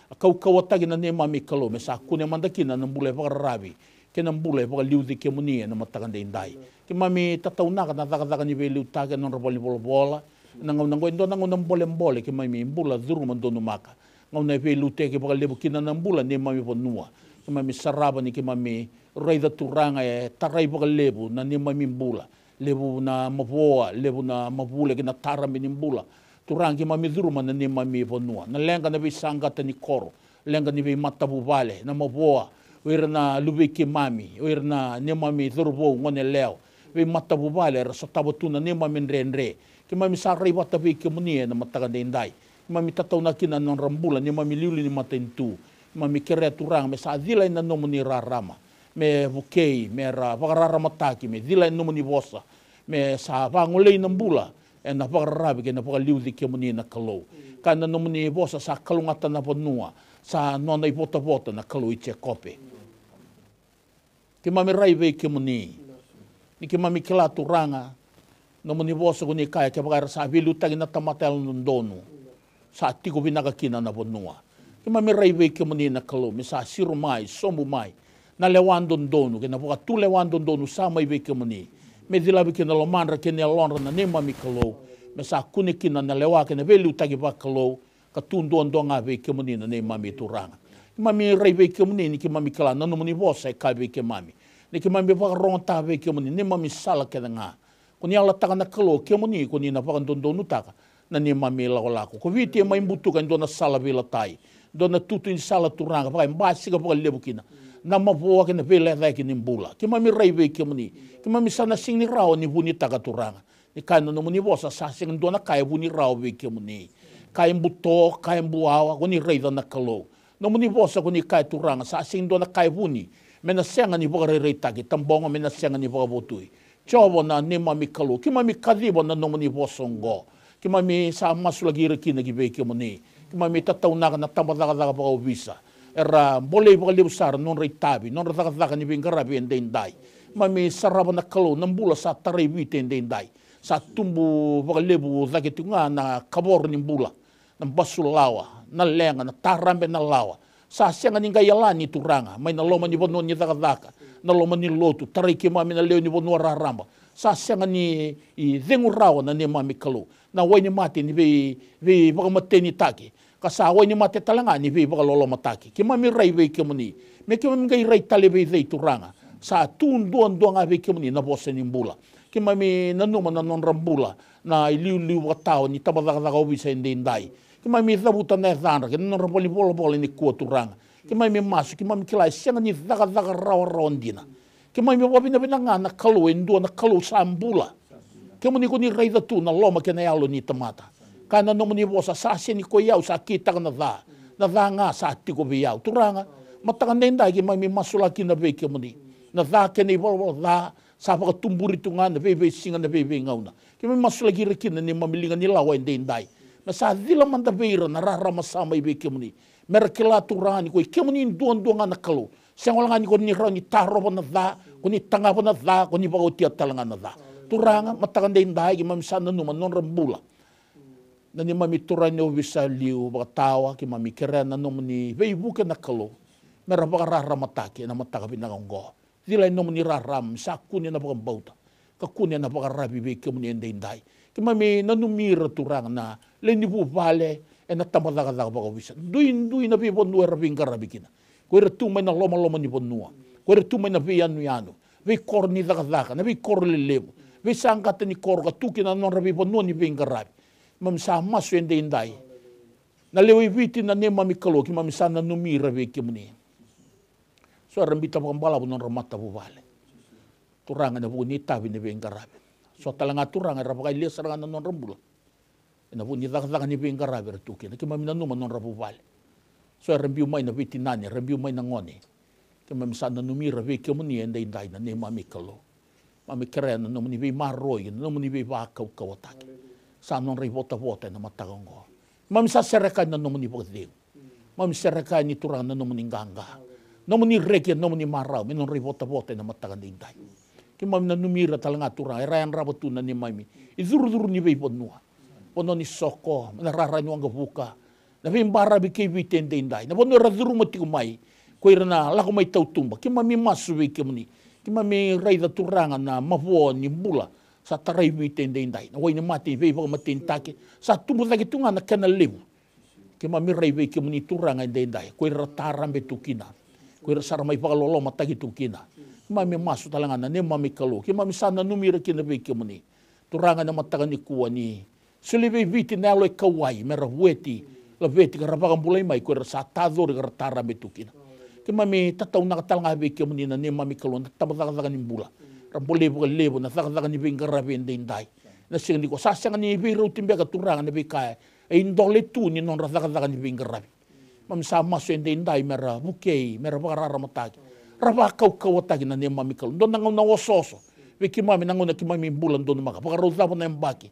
vakaukauwataki na neimami Kalou, me sa kune mada kina na bula e vakararavi kei na bula e vakaliuci kemuni ena mataka edaidai. Keimami tataunaka na cakacaka ni veiliutaki ena nodra valenivolavola. Ena gauna oqo e dua na gauna bolebole keimami bula curuma donumaka. Gauna e veiliutaki vakalevu kina na bula neimami vanua. Keimami sarava ni keimami raica Turaga e tarai vakalevu na neimami bula. Levu na mavoa, levu na mavule kei na tarabe ni bula. Turaga, keimami curuma na neimami vanua, na leqa, na veisaqata ni koro, leqa ni veimatavuvale, na mavoa, o ira na luvei keimami, o ira na neimami cauravou, gone yalewa, veimatavuvale era sotava tu na neimami dredre. Keimami sa rai vata vei kemuni ena mataka edaidai. Keimami tataunaka kina na nodra bula neimami iliuliu ni matanitu. Keimami kerea, Turaga, me sa cila ena nomuni rarama, me vukei, me ra vakararamataki, me cila ena nomuni vosa, me sa vagolei na bula ena vakararavi kei na vakaliuci kemuni na Kalou. Kaya na nomuni vosa, sa kalougata na vanua, sa nona ivotavota na Kalou i Jekope. Keimami rai vei kemuni. Ni keimami kila, Turaga, nomuni vosa ko ni kaya, kevaka era sa veiliutaki na tamata yalododonu, sa tiko vinaka kina na vanua. Keimami rai vei kemuni na Kalou, me sa siro mai, sobu mai na lewa dodonu kei na vakatulewa dodonu sa mai vei kemuni, me cilavi kina na lomadra kei na yalodra na neimami Kalou, me sa kune kina na lewa kei na veiliutaki vakalou, ka tu duadua ga vei kemuni na neimami Turaga. Keimami rai vei kemuni ni keimami kila na nomuni vosa e kaya vei keimami, ni keimami vakarogotaka vei kemuni neimami sala kece ga. Ko ni yalataka na Kalou, kemuni ko ni na vakadodonutaka na neimami lakolako. Ko Viti e mai butuka e dua na sala veilatai, dua na tutu ni sala, Turaga, vaka e basika vakalevu kina na mavoa kei na veilecayaki ni bula. Keimami rai vei kemuni, keimami sa na sega ni rawa ni vunitaka, Turaga. Ni kaya na nomuni vosa, sa sega dua na ka e vuni rawa vei kemuni. Ka e buto, ka e buawa, ko ni raica na Kalou. Nomuni vosa ko ni kaya, Turaga, sa sega dua na ka e vuni me na sega ni vakarairaitaki, tabogo me na sega ni vakavotui. Jiova na neimami Kalou, keimami kaciva na nomuni vosa oqo. Keimami sa masulaki ira kina ki vei kemuni. Keimami tataunaka na tabacakacaka vakaovisa era bolei vakalevu sara na nodra itavi, nodra cakacaka ni veiqaravi edaidai. Keimami sarava na Kalou na bula sa tarai Viti edaidai. Sa tubu vakalevu cake tiko ga na kavoro ni bula, na basu lawa, na leqa, na tarabe na lawa. Sa sega ni qai yalani, Turaga, mai na loma ni vanua ni cakacaka, na loma ni lotu, tarai keimami na lewe ni vanua raraba. Sa sega ni, i, cegu rawa na neimami Kalou na wainimate ni vei, veivakamatenitaki, ka sa wainimate tale ga ni veivakalolomataki. Keimami rai vei kemuni, me keimami qai rai tale vei cei, Turaga? Sa tu duadua ga vei kemuni na vosa ni bula. Keimami nanuma na nodra bula na iliuliu vakatawa ni tabacakacaka ovisa edaidai. Keimami cavuta na yacadra kei na nodra valenivolavola nikua, Turaga. Keimami masu, keimami kila e sega ni cakacaka rawarawa dina. Keimami vakavinavinaka ga na Kalou, e dua na Kalou sa bula. Kemuni ko ni raica tu na loma kei na yalo ni tamata. Kaya na nomuni vosa, sa sega ni koi au sa kitaka na ca, na ca ga sa tiko vei au. Turaga, mataka edaidai keimami masulaka kina vei kemuni na ca kei na ivalavala ca sa vakatuburi tu ga na veiveisiga, na veiveigauna. Keimami masulaki ira kina na neimami liga ni lawa edaidai, me sa cila mada vei ira na rarama sa mai vei kemuni. Me ra kila, Turaga, ni koi kemuni duadua ga na Kalou. Sega wale ga ni ko ni rawa ni tarova na ca, ko ni tagava na ca, ko ni vakaotia tale ga na ca. Turaga, mataka edaidai keimami sa nanuma na nodra bula na neimami turaga ni ovisa liu vakatawa. Keimami kerea na nomuni veivuke na Kalou, me ra vakararamataki ena mataka vinaka oqo. Cila e nomuni rarama, me sa kune na vakabauta, ka kune na vakararavi vei kemuni edaidai. Keimami nanumi ira, Turaga, na lewe ni vuvale ena tabacakacaka vakaovisa. Duidui na veivanua era veiqaravi kina. Ko ira tu mai na lomaloma ni vanua, ko ira tu mai na veiyanuyanu, veikoro ni cakacaka, na veikoro lelevu, veisaqata ni koro, ka tu kina na nodra veivanua ni veiqaravi. Keimami sa masu edaidai. Na lewe i Viti, na neimami Kalou, keimami sa nanumi ira vei kemuni. So era biuta vakabalavu na nodra matavuvale, Turaga, ena vuku ni itavi ni veiqaravi. So tale ga, Turaga, era vakayalia sara ga na nodra bula ena vuku ni cakacaka ni veiqaravi era tu kina. Keimami nanuma na nodra vuvale. So era biu mai na veitinani, era biu mai na gone. Keimami sa nanumi ira vei kemuni edaidai, na neimami Kalou. Keimami kerea na nomuni veimaroroi, na nomuni veivakaukauwataki. Sa nodra ivotavota ena mataka oqo. Keimami sa sereka na nomuni vakacegu. Keimami sereka ni, Turaga, na nomuni qaqa, nomuni reki, na nomuni marau me nodra ivotavota ena mataka edaidai. Keimami nanumi ira tale ga, Turaga, era yadrava tu na neimami icurucuru ni veivanua. Vanua ni soko, na rara ni waqavuka, na veibaravi kei Viti edaidai, na vanua era curuma tiko mai ko ira na lako mai tautuba. Keimami masu vei kemuni. Keimami raica, Turaga, na mavoa ni bula sa tarai Viti edaidai, na wainimate ni veivakamatenitaki. Sa tubu cake tu ga na kena levu. Keimami rai vei kemuni, Turaga, edaidai, ko ira ra tarabe tu kina, ko ira sa ra mai vakalolomataki tu kina. Keimami masu tale ga, na neimami Kalou, keimami sa nanumi ira kina vei kemuni. Turaga, ena mataka nikua, ni Solia vei Viti na yalo e kauwai me ra vueti, laveti ka ra vakabulai mai ko ira sa tacori ka ra tarabe tu kina. Keimami tataunaka tale ga vei kemuni na neimami Kalou na tabacakacaka ni bula. Ra bolei vakalevu na cakacaka ni veiqaravi edaidai. Na siga nikua sa sega ni veirauti beka Turaga na veika e idole tu ni nodra cakacaka ni veiqaravi. Keimami sa masu edaidai me ra vukei, me ra vakararamataki, ra vakaukauwataki na neimami Kalou. Dua na gauna osooso vei keimami na gauna keimami bula donumaka, vakarau cava na yabaki.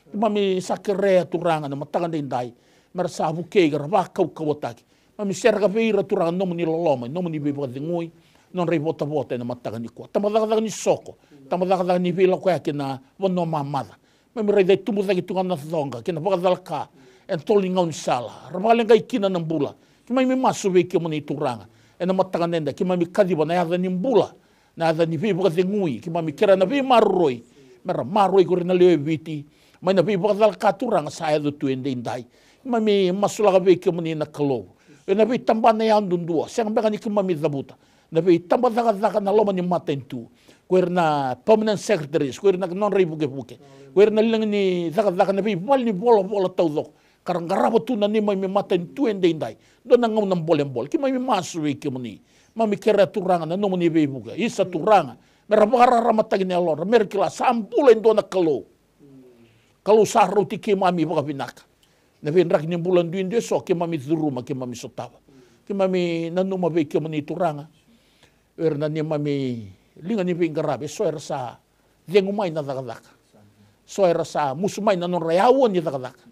Keimami sa kerea Turaga na mataka edaidai me ra sa vukei ka ra vakaukauwataki. Keimami sereka vei ira Turaga na nomuni loloma, na nomuni veivakacegui, nodra ivotavota ena mataka nikua. Tabacakacaka ni soko, tabacakacaka ni veilakoyaki ena vanua mamaca. Keimami raica e tubu cake tu ga na coqa kei na vakacalaka ena tolo ni gaunisala. Ra vakaleqai kina na bula. Keimami masu vei kemuni Turaga ena mataka edaidai, keimami kaciva na yaca ni bula, na yaca ni veivakacegui, keimami kerea na veimaroroi me ra maroroi ko ira na lewe i Viti mai na veivakacalaka Turaga sa yaco tu edaidai. Keimami masulaka vei kemuni na Kalou ena veitabana yadudua, sega beka ni keimami cavuta na veitabacakacaka na loma ni matanitu, ko ira na permanent secretaries, ko ira na nodra ivukevuke, ko ira na liga ni cakacaka na veivale ni volavola taucoko, ka ra qarava tu na neimami matanitu edaidai. Dua na gauna bolebole keimami masu vei kemuni. Keimami kerea Turaga na nomuni veivuke, isa Turaga, me ra vakararamataki na yalodra, me ra kila sa bula e dua na Kalou. Kalou sa rauti keimami vakavinaka. Na veidraki ni bula duidui eso keimami curuma, keimami sotava. Keimami nanuma vei kemuni Turaga, o ira na neimami liga ni veiqaravi, eso era sa cegu mai na cakacaka, so era sa musu mai na nodra aua ni cakacaka,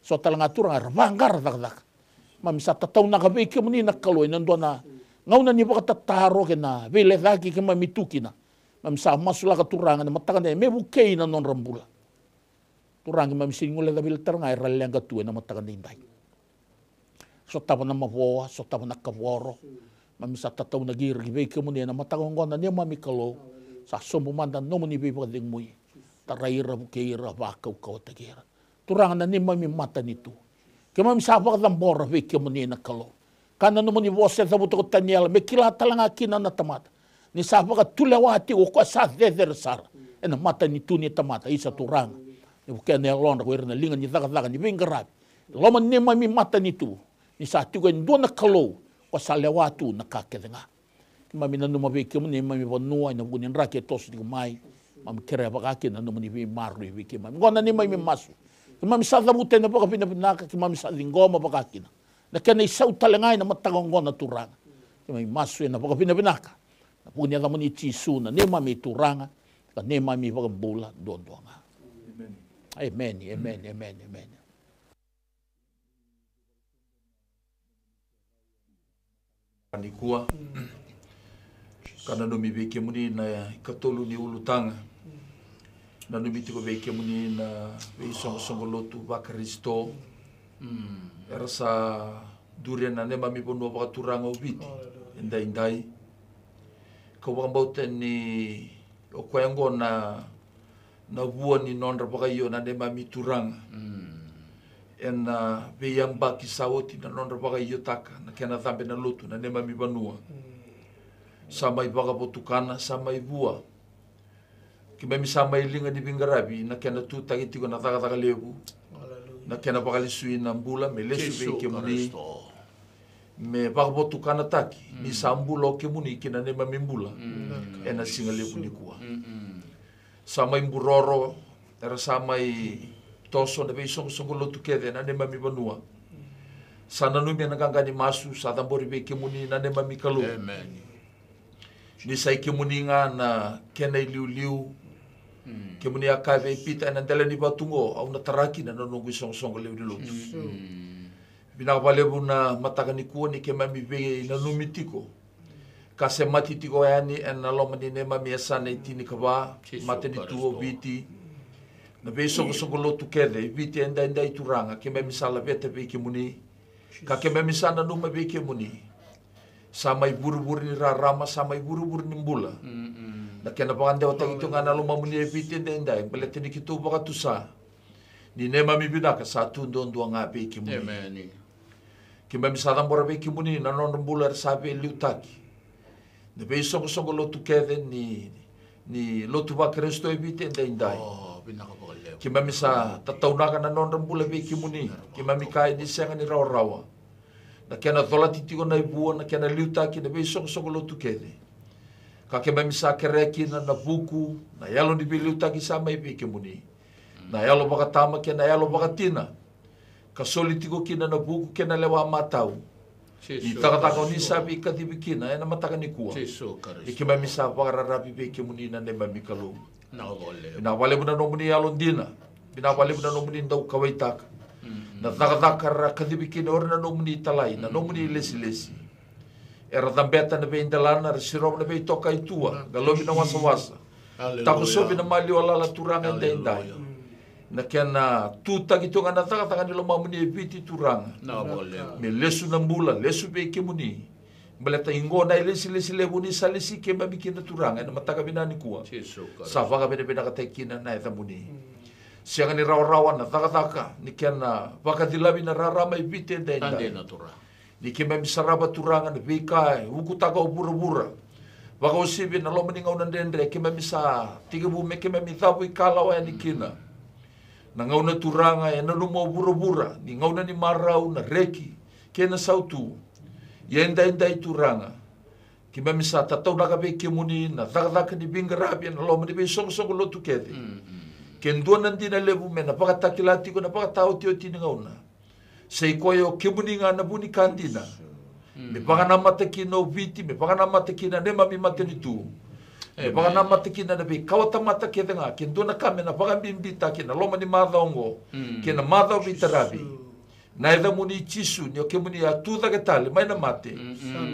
so tale ga Turaga era vaqara cakacaka. Keimami sa tataunaka vei kemuni na Kalou ena dua na gauna ni vakatataro kei na veilecaki keimami tu kina. Keimami sa masulaka Turaga ena mataka edaidai me vukei na nodra bula. Turaga, keimami sega ni guilecavi ira tale ga era leqa tu ena mataka edaidai. Sotava na mavoa, sotava na kavoro. Keimami sa tataunaki ira ki vei kemuni ena mataka oqo na neimami Kalou. Sa sobu mada na nomuni veivakacegui. Tarai ira, vukei ira, vakaukauwataki ira Turaga na neimami matanitu. Keimami sa vakacabora vei kemuni na Kalou. Ka na nomuni vosa e cavuta ko Taniela me kila tale ga kina na tamata ni sa vakatulewa tiko o koya sa cecere sara ena matanitu ni tamata, isa Turaga. Ni vukea na yalodra ko ira na liga ni cakacaka ni veiqaravi loma ni neimami matanitu, ni sa tiko e dua na Kalou ko sa lewa tu na ka kece ga. Keimami nanuma vei kemuni neimami vanua ena vuku ni draki e toso tiko mai. Keimami kerea vaka kina na nomuni veimaroroi vei keimami. Oqo na neimami masu. Keimami sa cavuta ena vakavinavinaka, keimami sa ciqoma vaka kina na kena isau tale ga ena mataka oqo na Turaga. Keimami masu ena vakavinavinaka ena vuku ni yacamuni Jisu na neimami Turaga ka neimami iVakabula duadua ga. Emeni, emeni, emeni, emeni. Nikua ka nanumi vei kemuni na ikatolu ni ulutaga. Nanumi tiko vei kemuni na veisoqosoqo lotu vaKarisito era sa duri ena neimami vanua vakaturaga o Viti edaidai. Kau vakabauta ni o koya oqo na na vua ni nodra vakaio na neimami Turaga. Ena veiyabaki sa oti na nodra vakaiotaka na kena cabe na lotu na neimami vanua. Sa mai vakavotukana, sa mai vua. Keimami sa mai liga ni veiqaravi na kena tutaki tiko na cakacaka levu, na kena vakalesui na bula me lesu vei kemuni, me vakavotukanataki ni sa bula o kemuni ki na neimami bula ena siga levu nikua. Sa mai buroro, era sa mai toso na veisoqosoqo lotu kece na neimami vanua. Sa nanumi ena qaqa ni masu, sa cabori vei kemuni na neimami Kalou. Ni sa i kemuni ga na kena iliuliu. Kemuni a kaya vei Pita ena dela ni vatu oqo, au na tara kina na noqu isoqosoqo lewe ni lotu. Vinaka vakalevu na mataka nikua ni keimami veinanumi tiko ka semati tiko yani ena loma ni neimami yasana e tinikava, matanitu o Viti. Na veisoqosoqo lotu kece e Viti edaidai Turaga, keimami sa laveta vei kemuni ka keimami sa nanuma vei kemuni. Sa mai vurevure ni rarama, sa mai vurevure ni bula. Na kena vakadewataki tiko ga na lomamuni e Viti edaidai baleta ni keitou vakatusa ni neimami vinaka sa tu duadua ga vei kemuni. Keimami sa cabora vei kemuni na nodra bula era sa veiliutaki, na veisoqosoqo lotu kece ni, ni lotu vaKarisito e Viti edaidai. Keimami sa tataunaka na nodra bula vei kemuni. Keimami kaya ni sega ni rawarawa na kena colati tiko na ivua, na kena liutaki na veisoqosoqo lotu kece. Ka keimami sa kerea kina na vuku, na yalo ni veiliutaki sa mai vei kemuni, na yalo vakatama kei na yalo vakatina, ka soli tiko kina na vuku kei na lewa matau ni cakacaka o ni sa veikacivi kina ena mataka nikua. Ni keimami sa vakararavi vei kemuni na neimami Kalou. Vinaka vakalevu na nomuni yalodina. Vinaka vakalevu na nomuni dau kauwaitaka na cakacaka ra kacivi kina o ira na nomuni italai, na nomuni ilesilesi. Era cabeta na veidelana, ra sirova na veitokaitua, qalovi na wasawasa, takosovi na maliwa lala, Turaga, edaidai. Na kena tutaki tu ga na cakacaka ni lomamuni e Viti, Turaga. Me lesu na bula, lesu vei kemuni. Baleta iqo na ilesilesi levu ni sa lesi keimami kina, Turaga, ena mataka vinaka nikua. Sa vakavinavinakataki kina na yacamuni. Sega ni rawarawa na cakacaka ni kena vakacilavi na rarama e Viti edaidai. Ni keimami sarava, Turaga, na veika e ukutaka o vuravura, vakauasivi na loma ni gauna dredre keimami sa tekivu me keimami cavuikalawa yani kina. Na gauna, Turaga, e nanuma o vuravura ni gauna ni marau, na reki kei na sautu. Ia edaidai, Turaga, keimami sa tataunaka vei kemuni na cakacaka ni veiqaravi ena loma ni veisoqosoqo lotu kece. Ke dua na dina levu me na vakatakila tiko na vakataotioti ni gauna, sa i koya o kemuni ga na vu ni ka dina. Me vakanamata kina o Viti, me vakanamata kina na neimami matanitu, me vakanamata kina na veikawatamata kece ga. Ke dua na ka me na vakabibitaki ena loma ni macawa oqo kei na macawa veitaravi, na yacamuni Jisu, ni o kemuni a tu cake tale mai na mate.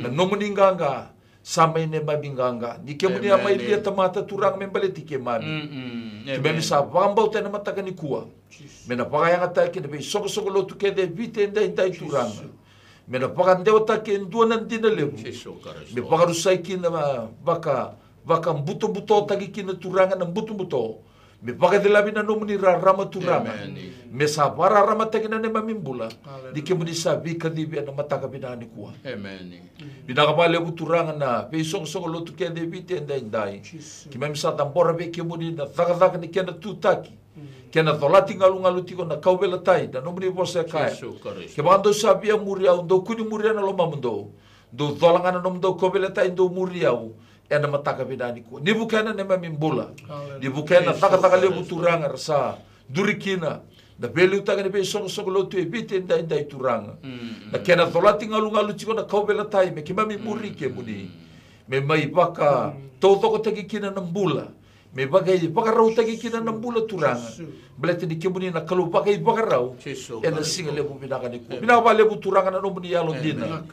Na nomuni qaqa sa mai neimami qaqa. Ni kemuni a mai lia tamata, Turaga, me baleti keimami. Keimami sa vakabauta ena mataka nikua me na vakayagataki na veisoqosoqo lotu kece e Viti edaidai, Turaga. Me na vakadewataki e dua na dina levu me vakarusai kina, vaka, vakabutobutotaki kina, Turaga, na butobuto. Me vakacilavi na nomuni rarama, Turaga. Me sa vakararamataki na neimami bula ni kemuni sa veikacivi ena mataka vinaka nikua. Vinaka vakalevu, Turaga, na veisoqosoqo lotu kece e Viti edaidai. Keimami sa cabora vei kemuni na cakacaka ni kena tutaki, kena colati galugalu tiko na kauveilatai, na nomuni vosa e kaya, kevaka dou sa via muri au, dou kua ni muria na lomamudou. Dou cola ga na nomudou kauveilatai, dou muri au ena mataka vinaka nikua. Ni vukea na neimami bula. Ni vukea na cakacaka levu, Turaga, ra sa duri kina na veiliutaki ni veisoqosoqo lotu e Viti edaidai, Turaga. Na kena colati galugalu tiko na kauveilatai me keimami muri kemuni. Me mai vakataucokotaki kina na bula. Me vaka, vakarautaki kina na bula, Turaga. Baleta ni kemuni na Kalou vakaivakarau ena siga levu vinaka nikua. Vinaka vakalevu, Turaga, na nomuni yalodina.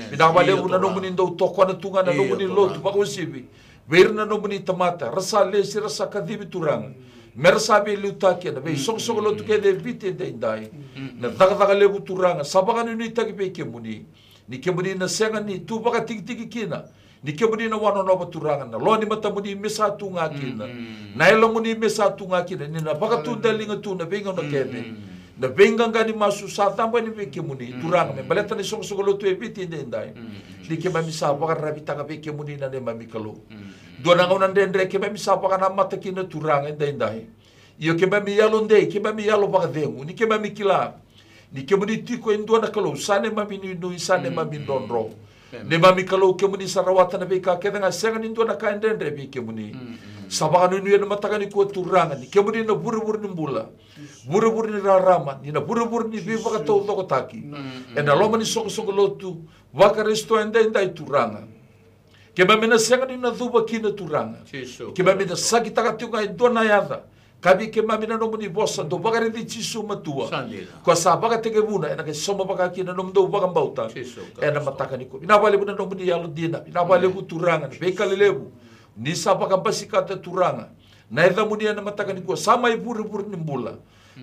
Vinaka vakalevu na nomuni dau tokona tu ga na nomuni lotu vakauasivi vei ira na nomuni tamata ra sa lesi, ra sa kacivi, Turaga, me ra sa veiliutaki ena veisoqosoqo lotu kece e Viti edaidai. Na cakacaka levu, Turaga, sa vakanuinuitaki vei kemuni. Ni kemuni na sega ni tu vakatikitiki kina. Ni kemuni na wanonova, Turaga, na lewa ni matamuni me sa tu ga kina. Na Yalomuni me sa tu ga kina, ni na vakatudaliga tu na veigauna kece. Na veiqaqa ni masu sa cabo yani vei kemuni, Turaga, me baleta na isoqosoqo lotu e Viti edaidai. Ni keimami sa vakararavitaka vei kemuni, na neimami Kalou. Dua na gauna dredre keimami sa vakanamata kina, Turaga, edaidai. Io, keimami yalodei, keimami yalo vakacegu, ni keimami kila ni kemuni tiko e dua na Kalou, sa neimami nuinui, sa neimami drodro. Neimami Kalou, kemuni sa rawata na veika kece ga, sega ni dua na ka e dredre vei kemuni. Sa vakanuinui ena mataka nikua, Turaga, ni kemuni na vurevure ni bula, vurevure ni rarama, ni na vurevure ni veivakataucokotaki ena loma ni soqosoqo lotu vaKarisito edaidai, Turaga. Keimami na sega ni na cuva kina, Turaga. Keimami na sakitaka tiko ga e dua na yaca. Ka vei keimami na nomuni vosa, dou vakaraici Jisu matua. Koya sa vakatekivuna ena qai sauma vaka kina na nomudou vakabauta ena mataka nikua. Vinaka vakalevu na nomuni yalodina. Vinaka vakalevu, Turaga, na veika lelevu ni sa vakabasikata, Turaga, na yacamuni ena mataka nikua. Sa mai vurevure ni bula.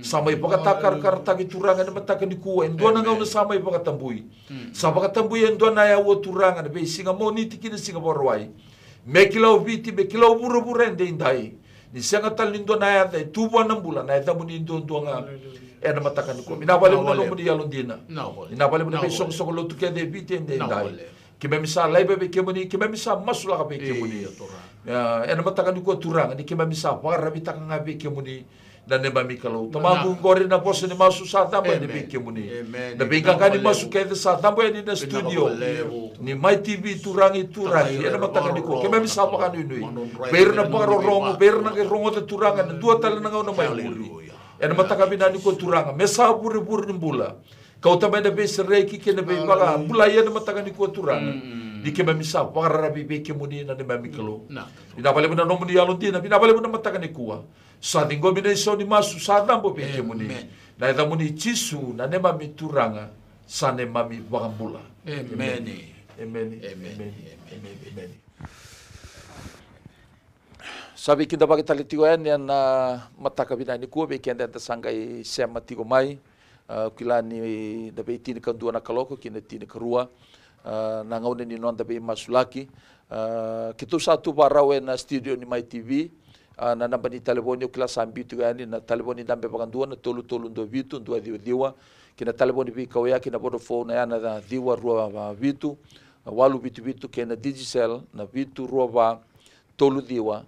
Sa mai vakatakarakarataki, Turaga, ena mataka nikua e dua na gauna sa mai vakatabui. Sa vakatabui e dua na aua, Turaga, na veisiga Moniti ki na siga Vakarauwai. Me kila o Viti, me kila o vuravura edaidai, ni sega tale ni dua na yaca e tu vua na bula, na yacamuni duadua ga ena mataka nikua. Vinaka vakalevu na nomuni yalodina. Vinaka vakalevu na veisoqosoqo lotu kece e Viti edaidai. Keimami sa laiva vei kemuni, keimami sa masulaka vei kemuni. Ena mataka nikua, Turaga, ni keimami sa vakararavitaka ga vei kemuni na neimami Kalou. Tamaqu, qori na vosa ni masu sa cabo yani vei kemuni. Na veiqaqa ni masu kece sa cabo yani na studio ni Mai T V, Turaga i Turaga, ena mataka nikua. Keimami sa vakanuinui vei ira na vakarorogo, vei ira na qai rogoca, Turaga, ena dua tale na gauna mai muri. Ena mataka vinaka nikua, Turaga, me sa vurevure ni bula. Kauta mai na veisereki kei na veivakabulai ena mataka nikua, Turaga. Ni keimami sa vakararavi vei kemuni na neimami Kalou. Vinaka vakalevu na nomuni yalodina, vinaka vakalevu na mataka nikua. Sa ciqomi na isau ni masu sa cabo vei kemuni. Na yacamuni Jisu, na neimami Turaga, sa neimami Vakabula. Emeni. Emeni. Emeni. Emeni. Emeni. Sa veikidavaki tale tiko yani ena mataka vinaka nikua vei keda eda sa qai sema tiko mai. Ah, kila ni na veitinikadua na kaloko ki na tinikarua, ah, na gauna ni noda veimasulaki. Ah, keitou sa tu vakarau ena studio ni Mai T V. Ah, na naba ni talevoni au kila sa biu tiko yani, na talevoni dabe vakadua na tolu tolu dua vitu dua ciwa ciwa, kei na talevoni veikau ya ki na Vodafone ya na ciwa rua vitu, ah, walu vitu vitu, kei na Digicel na vitu rua va tolu ciwa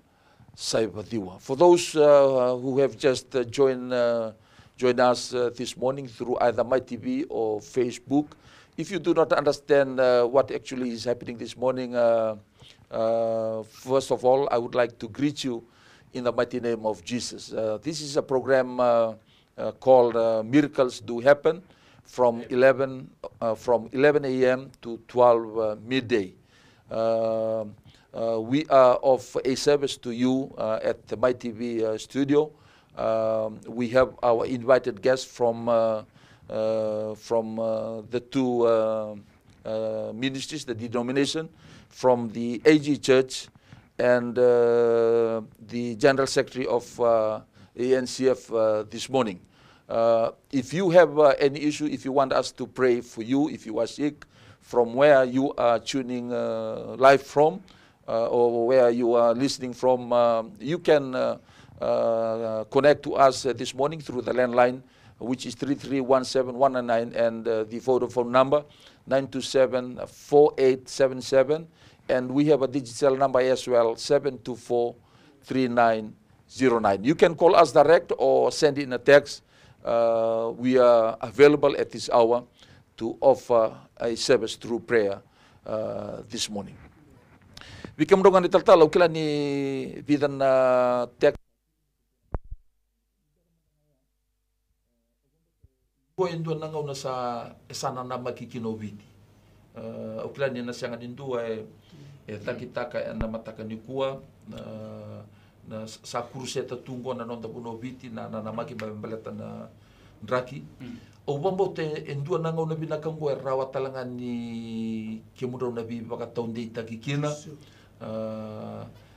saiva ciwa. For those, uh, who have just, uh, joined, uh, joined us, uh, this morning through either Mai T V or Facebook, if you do not understand, uh, what actually is happening this morning, uh, uh, first of all, I would like to greet you in the mighty name of Jesus. Uh, this is a program, uh, uh, called, uh, Miracles Do Happen from eleven, uh, from eleven a m to twelve, uh, midday. Uh, uh, we are of a service to you, uh, at the Mai T V, uh, studio. Um, we have our invited guests from, uh, uh, from, uh, the two, uh, uh, ministries, the denomination, from the A G Church and, uh, the General Secretary of, uh, A N C F, uh, this morning. Uh, if you have, uh, any issue, if you want us to pray for you, if you are sick, from where you are tuning, uh, live from, uh, or where you are listening from, uh, you can, uh, uh, connect to us, uh, this morning through the landline, which is three three one seven one nine nine, and, uh, the Vodafone number, nine two seven four eight seven seven, and we have a digital number as well, seven two four three nine zero nine. You can call us direct or send in a text. Uh, we are available at this hour to offer a service through prayer, uh, this morning. Vei kemudrau ga na italatala, au kila ni vica na text. Qo e dua na gauna sa, e sa nanamaki kina o Viti. E, au kila ni na sega ni dua e, e cakitaka ena mataka nikua, na, na sa kuruseta tu qo na noda vanua o Viti, na, na nanamaki me baleta na draki. Au vakabauta e, e dua na gauna vinaka qo e rawa tale ga ni kemudrau na veivakataudeitaki kina. E,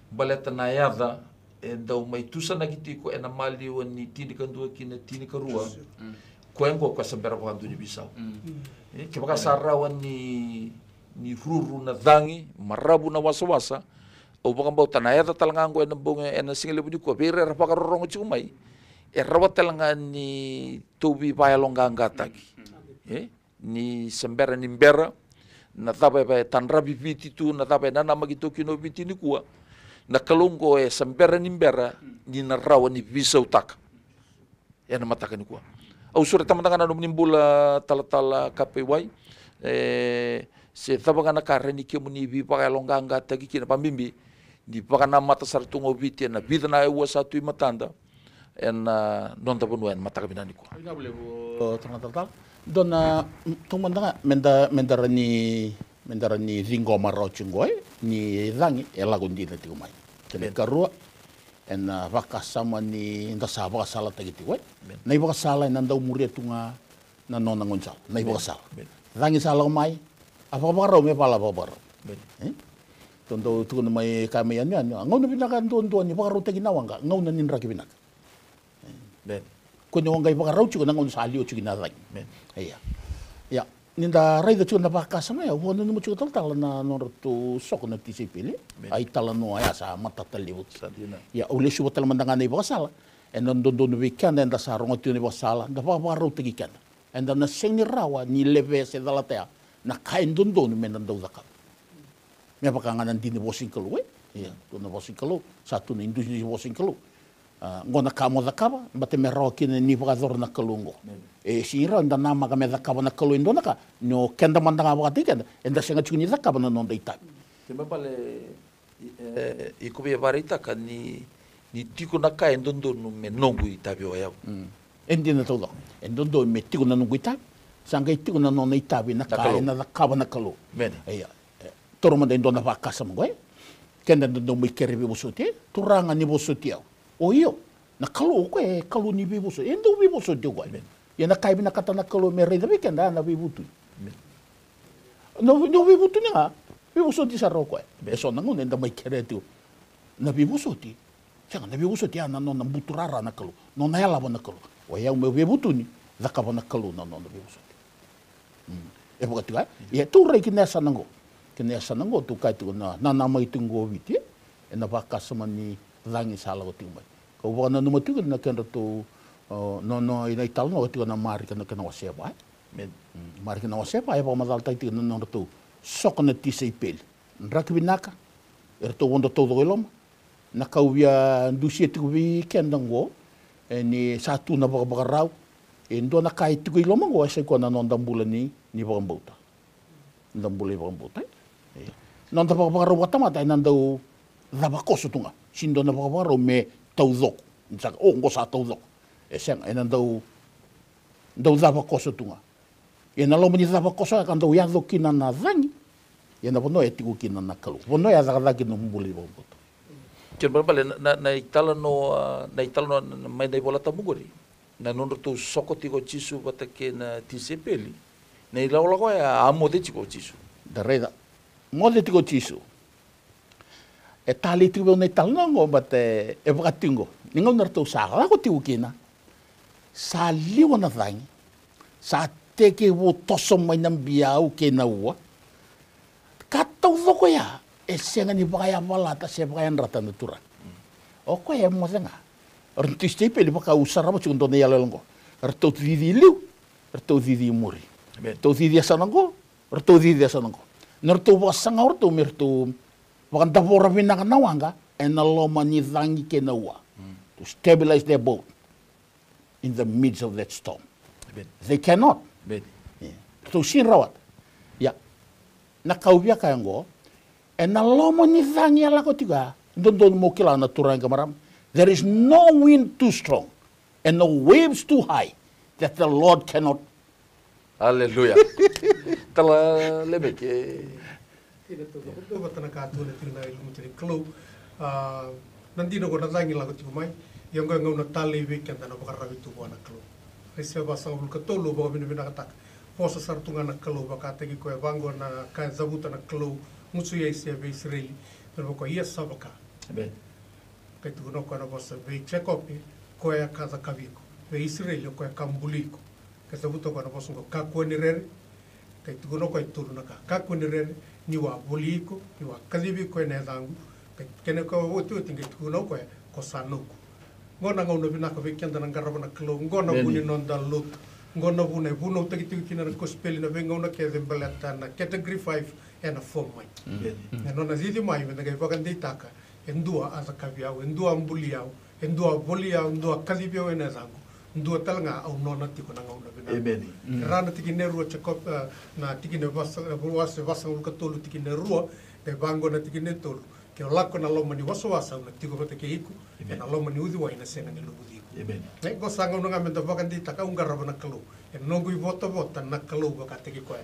baleta na yaca e dau mai tusanaki tiko ena maliwa ni tinikadua ki na tinikarua. Koya oqo koya sa bera vakadua ni veisau. E, kevaka sa rawa ni, ni ruru na cagi, maravu na wasawasa, au vakabauta na yaca tale ga oqo ena bogi, ena sigalevu nikua, vei ira era vakarorogo tiko mai, e rawa tale ga ni tou veivakayaloqaqataki. E? Ni se bera ni bera na cava e tadravi Viti tu, na cava e nanamaki tu kina o Viti nikua. Na Kalou oqo e se bera ni bera ni na rawa ni veisautaka ena mataka nikua. Au sureta mada ga na nomuni bula, talatala Kapeiwai. E, se cava ga na ka e rawa ni kemuni veivakayaloqaqataki kina, vakabibi ni vakanamata sara tu ga o Viti ena vica na aua sa tu e matada ena, a, noda vanua ena mataka vinaka nikua. Vinaka vakalevu, o, turaga talatala. Dua na, mm, taumada ga, meda, meda rawa ni, meda rawa ni ciqoma rawa tiko qo, e, ni cagi e lako dina tiko mai. Kena ikarua, ena, a, vakasama ni da sa vakasalataki tiko, e. Na ivakasala ena dau muria tu ga na nona gaunisala, na ivakasala. Cagi sa lako mai, a vakavakarau me vala vakavakarau. E? Tou dau tukuna mai, kaya mai yanuyanu, a gauna vinaka duadua ni vakarautaki na waqa, gauna ni draki vinaka. Kua ni o qai vakarau tiko na gauna sa liwa tiko na cagi. Ia. Ia, ni da raica tiko na vakasama ya, au vakananuma tiko talatala na nodratou soko na tisaipeli. A italanoa ya sa matata levu. Ia, au lesuva tale mada ga na ivakasala. Ena dodonu vei keda, eda sa rogo tiko na ivakasala, da vakavakarautaki keda. Eda na sega ni rawa ni levea se calata ya na ka e dodonu meda dau cakava. Me vaka ga na dina ni vosa ni Kalou, e? Ia, tu na vosa ni Kalou, sa tu na idusidusi ni vosa ni Kalou. A, qo na ka mo cakava, baleta me rawa kina ni vakayacora na Kalou qo. E sega ni rawa eda namaka me cakava na Kalou e dua na ka, ni o keda mada ga vakataki keda, eda sega tiko ni cakava na noda itavi. Kena ibalebale, i, e, iko via vakaraitaka ni, ni tiko na ka e dodonu me noqu itavi o yau. Mm. E dina taucoko. E dodonu me tiko na noqu itavi. Sa qai tiko na nona itavi na ka e na cakava na Kalou. Ia. E, taura mada e dua na vakasama qo, e. Keda da dau mai kere veivosoti, e. Turaga ni vosoti au. O io, na Kalou o koya e Kalou ni veivosoti. E dau veivosoti o koya. Ia na ka e vinakata na Kalou me raica vei keda, a, na veivutuni. Na, na veivutuni ga, veivosoti sara o koya. E so na gauna eda mai kerea tiko na veivosoti. Sega, na veivosoti, a, na nona buturara na Kalou, nona yalava na Kalou. O yau meu veivutuni, cakava na Kalou na nona veivosoti. Mm. E vaka tiko, e? Ia, tou rai ki na yasana qo. Ki na yasana qo, tou kaya tiko na, na, namaki tiko qo o Viti, e? E na vakasama ni cagi sa lako tiko mai. Kau vakananuma tiko na kedratou, o, no, no, i na italanoa tiko na Marika na kena wase va, e? Mm, Marika na wase va, e vakamacalataki tiko na nodratou soko na tisaipeli. Draki vinaka, eratou vodo taucoko i loma. Na ka au via dusia tiko vei keda qo, e ni sa tu na vakavakarau. E dua na ka e tiko i loma qo, e sai koya na noda bula ni, ni vakabauta. Noda bula ni vakabauta, e? Ia. Noda vakavakarau vakatamata, e na dau cava koso tu ga. Sega ni dua na vakavakarau me taucoko. Ni sa, o, qo sa taucoko. E sega, e na dau, dau cava koso tu ga. Ia na loma ni cava koso ya ka dau yaco kina na cagi. Ia na vanua e tiko kina na Kalou. Vanua ya cakacaka kina nomu bula ni vakabauta. Kena ibalebale na, na, na italanoa, na italanoa, na, na, mai na iVola Tabu qori. Na nodratou soko tiko o Jisu vata kei na tisaipeli. Na ilakolako ya a moce tiko o Jisu. Da raica. Moce tiko o Jisu. E talei tiko vei au na italanoa qo, but, e, e vaka tiko qo. Ni gauna ratou sa lako tiko kina, sa liwa na cagi, sa tekivu toso mai na biau kei na ua. Ka taucoko ya, e sega ni vakayavalata se vakayadrata na Turaga. O koya e moce ga. O ratou tisaipeli, vaka au sarava tiko dua na iyaloyalo qo. Ratou cici liu, ratou cici muri. Ratou cici yasana qo, ratou cici yasana qo. Na ratou vakasaga o ratou me ratou vakadavora vinaka na waqa ena loma ni cagi kei na ua. To stabilize their boat in the midst of that storm. They cannot. Ia. Ratou sega ni rawata. Ia. Na ka au via kaya qo, ena loma ni cagi e lako tiko ya, dodonu mo kila na turaga kei marama. There is no wind too strong and no waves too high that the Lord cannot. Aleluya. Tala Lemeki. Ina taucoko vata na ka tu ena tikina e lumuti ni Kalou. A, na dina qo na cagi lako tiko mai. Ia qo e gauna talei vei keda na vakararavi tu vua na Kalou. Aisea vasagavulu ka tolu, vakavinavinakataka. Vosa sara tu ga na Kalou vakataki koya, vaqo na ka e cavuta na Kalou, gusu i Aisea vei Isireli. Vei koya ia sa vaka. Kai tukuna o koya na vosa vei Jekope, koya ka cakavi iko. Vei Isireli, o koya ka buli iko. Kai cavuta o koya na vosa oqo, kakua ni rere. Kai tukuna o koya e tolu na ka, kakua ni rere, niu a voli iko, niu a kacivi iko ena yacaqu. Kai kena ka otioti, kai tukuna o koya, ko sa noqu. Qo na gauna vinaka vei keda na qarava na Kalou, qo na vu ni noda lotu. Qo na vu na e vunautaki tiko kina na kosipeli na veigauna kece baleta na category five ena form mai. E nona cici mai, me da qai vakadeitaka, e dua a cakavi au, e dua a buli au, e dua a voli au, e dua a kacivi au ena yacaqu, dua tale ga au nona tiko na gauna vinaka. Ra na tikina e rua, Jekope, e, na tikina e vasa, e, wase vasagavulu ka tolu tikina e rua, qai vaqo na tikina e tolu. Ke o lako ena loma ni wasawasa, au na tiko vata kei iko, ena loma ni uciwai na sega ni luvuci iko. E, qo sa gauna ga me da vakadeitaka, au qarava na Kalou. E noqu ivotavota na Kalou vakataki koya.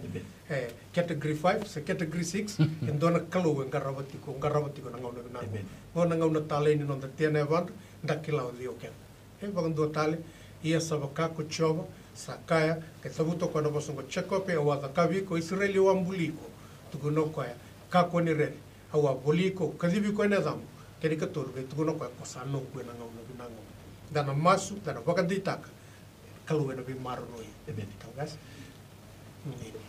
E, category five se category six, e dua na Kalou e qarava tiko, qarava tiko na gauna vinaka. Qo na gauna talei ni noda tea na yavadra, da kila o cei o keda. E vakadua tale, ia sa vaka ko Jiova, sa kaya, kai cavuta o koya na vosa oqo, Jekope, au a cakavi iko, Isireli, au a buli iko. Tukuna o koya, kakua ni rere, au a voli iko, kacivi iko ena yacaqu. Kena ikatolu, kai tukuna o koya, ko sa noqu ena gauna vinaka oqo. Da na masu, da na vakadeitaka, Kalou ena veimaroroi. Emeni.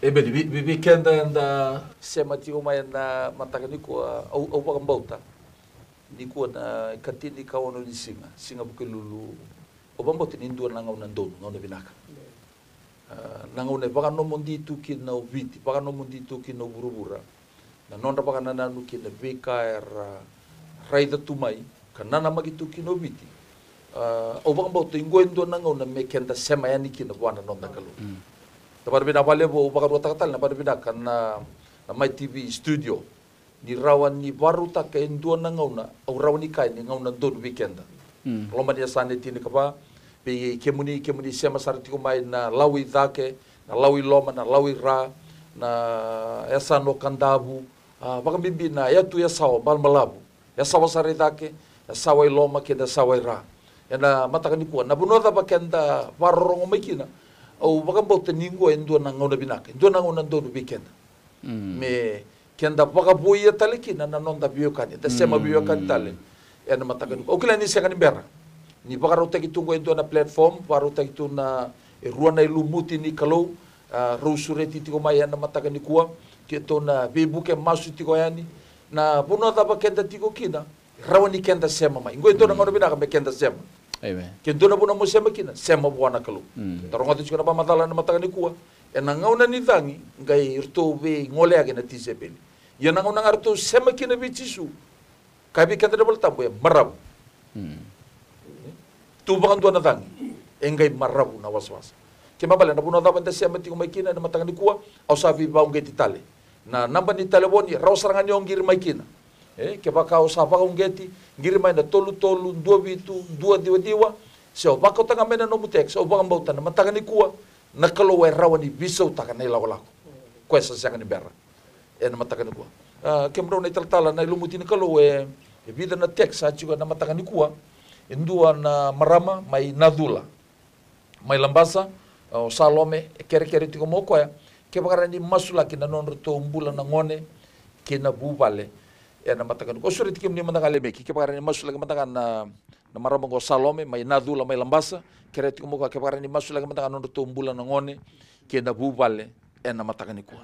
Emeni. Vei, vei, vei keda eda sema tiko mai ena mataka nikua, au, au vakabauta. Nikua na ikatini ka ono ni siga, siga Vukelulu. Au vakabauta ni dua na gauna donu, gauna vinaka. A, na gauna e vakanomodi tu kina o Viti, vakanomodi tu kina o vuravura. Na nodra vakanananu kei na veika era raica tu mai, ka nanamaki tu kina o Viti. Ah, au vakabauta oqo e dua na gauna me keda sema yani kina vua na noda Kalou. Tavara vinaka vakalevu, au vakaruataka tale na vara vinaka na, na Mai T V studio. Ni rawa ni vakarautaka e dua na gauna, au rawa ni kaya ni gauna donu vei keda. Loma ni yasana e tinikava, vei kemuni, kemuni sema sara tiko mai na Lawi cake, na Lawi loma, na Lawi ra, na yasana o Kadavu, ah, vakabibi na yatu Yasawa, Balamalavu. Yasawa sara i cake, Yasawa i loma kei na Yasawa i ra. Ena mataka nikua, na vanua cava keda vakarorogo mai kina, au vakabauta ni oqo e dua na gauna vinaka, e dua na gauna donu vei keda. Me keda vakavoui tale kina na noda veiwekani, da sema veiwekani tale. Ena mataka nikua, au kila ni sega ni bera ni vakarautaki tu oqo e dua na platform, vakarautaki tu na, e rua na ilumuti ni Kalou, ah, rau sureti tiko mai ena mataka nikua, keitou na veivuke masu tiko yani, na vanua cava keda tiko kina, rawa ni keda sema mai. Oqo e dua na gauna vinaka me keda sema. Ke dua na vanua mo sema kina, sema vua na Kalou. Da rogoca tiko na vakamacala ena mataka nikua. Ena gauna ni cagi, qai ratou veigoleyaki na tisaipeli. Ia na gauna ga ratou sema kina vei Jisu, kaya vei keda na iVolatabu e maravu. Tu vakadua na cagi, e qai maravu na wasawasa. Kena ibalebale, na vanua cava eda sema tiko mai kina ena mataka nikua, au sa veivakauqeti tale. Na naba ni talevoni, rawa sara ga ni o qiri mai kina. E, kevaka o sa vakauqeti, qiri mai na tolu tolu, dua vitu, dua ciwa ciwa, se o vakauta ga mai na nomu text, au vakabauta na mataka nikua, na Kalou e rawa ni veisautaka na ilakolako. Koya sa sega ni bera. Ena mataka nikua. Ah, kemudrau na italatala na ilumuti ni Kalou, e, e vica na text sa tiko ena mataka nikua. E dua na marama mai Nacula, mai Labasa, o Salome, e kerekere tiko mai o koya, kevaka rawa ni masulaki na nodratou bula na gone kei na vuvale ena mataka nikua. Au sureti kemuni mada ga Lemeki, kevaka rawa ni masulaki mada ga na, na marama oqo Salome, mai Nacula, mai Labasa, kerea tiko mai o koya, kevaka rawa ni masulaki mada ga na nodratou bula na gone kei na vuvale ena mataka nikua.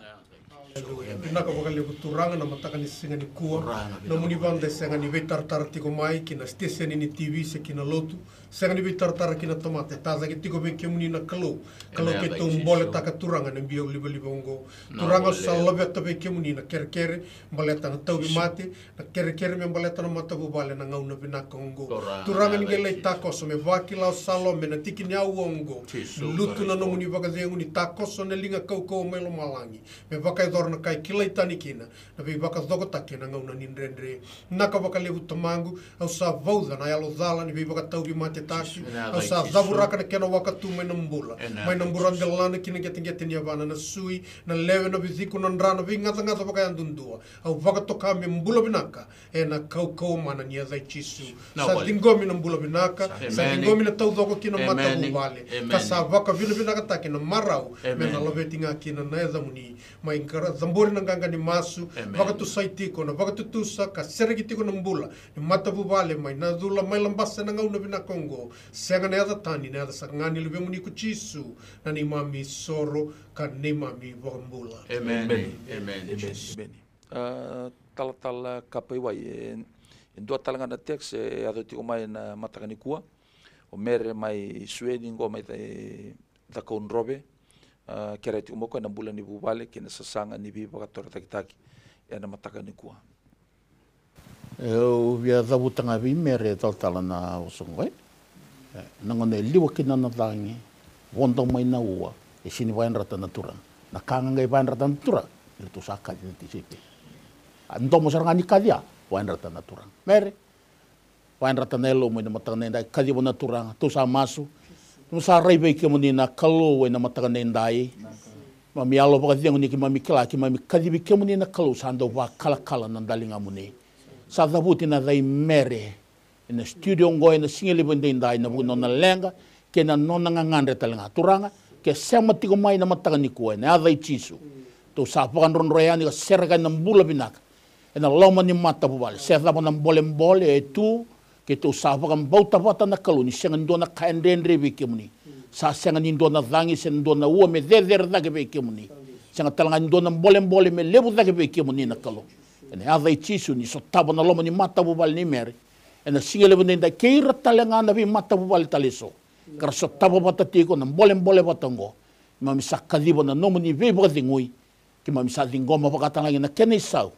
Aleluya. Vinaka vakalevu Turaga na mataka ni siga nikua. Nomuni vada e sega ni veitaratara tiko mai ki na siteseni ni T V se ki na lotu. Sega ni veitaratara ki na tamata, e tacake tiko vei kemuni na Kalou. Kalou, keitou boletaka Turaga na biau livaliva oqo. Turaga, au sa laveta vei kemuni na kerekere baleta na tauvimate, na kerekere me baleta na matavuvale na gauna vinaka oqo. Turaga, ni qai lai takoso me vakila o Salome na tiki ni aua oqo. Lutu na nomuni vakacegu ni takoso na liga kaukauwa mai lomalagi me vakayacora na ka e kilai tani kina na veivakacokotaki ena gauna ni dredre. Vinaka vakalevu Tamaqu, au sa vauca na yalo cala ni veivakatauvimatetaki. Au sa cavuraka na kena wakatu mai na bula, mai na buradelana ki na qeteqete ni yavana, na sui, na lewe, na viciko, na dra, na veigacagaca vakayadudua. Au vakatoka me bula vinaka ena kaukauwa mana ni yaca i Jisu. Sa ciqomi na bula vinaka, sa ciqomi na taucoko ki na matavuvale, ka sa vakavinavinakataki na marau me na laveti ga kina na yacamuni. Mai cabori na qaqa ni masu, vakatusai tiko na vakatutusa ka sereki tiko na bula ni matavuvale mai Nacula, mai Labasa ena gauna vinaka oqo. Sega na yaca tani, na yaca sara ga ni Luvemuni ko Jisu, na neimami isoro ka neimami iVakabula. Emeni. Emeni. Ah, talatala Kapaiwai, e, e dua tale ga na text e yaco tiko mai ena mataka nikua. O Mere mai Sueni oqo mai Ca-, Cakaudrove. Ah, kerea tiko mai o koya na bula ni vuvale kei na sasaga ni veivakatorocaketaki ena mataka nikua. Au via cavuta ga vei Mere, talatala, na vosa oqo, e. E, na gauna e liwa kina na cagi, vodo mai na ua, e sega ni vakayadrata na Turaga. Na ka ga qai vakayadrata na Turaga, eratou sa kaci na tisaipeli. A domo sara ga ni kaci ya, vakayadrata na Turaga. Mere, vakayadrata na yalomu ena mataka ni dai, kaciva na Turaga. Tou sa masu. Tou sa rai vei kemuni na Kalou ena mataka ni dai. Keimami yalo vakacegu ni keimami kila, keimami kacivi kemuni na Kalou, sa dau vakalakala na daligamuni. Sa cavuti na yaca i Mere ena studio oqo ena sigalevu edaidai ena vuku ni nona leqa kei na nona gagadre tale ga. Turaga, ke sema tiko mai na mataka nikua, ena yaca i Jisu, tou sa vakadrodro yani ka sereka na bula vinaka ena loma ni matavuvale. Se cava na bolebole e tu, keitou sa vakabauta vata na Kalou ni sega ni dua na ka e dredre vei kemuni. Sa sega ni dua na cagi se dua na ua me cecere cake vei kemuni. Sega tale ga ni dua na bolebole me levu cake vei kemuni na Kalou. Ena yaca i Jisu, ni sotava na loma ni matavuvale nei Mere ena sigalevu edaidai kei ira tale ga na veimatavuvale tale eso, ka ra sotava vata tiko na bolebole vata oqo. Keimami sa kaciva na nomuni veivakacegui. Keimami sa ciqoma vakatalagi na kena isau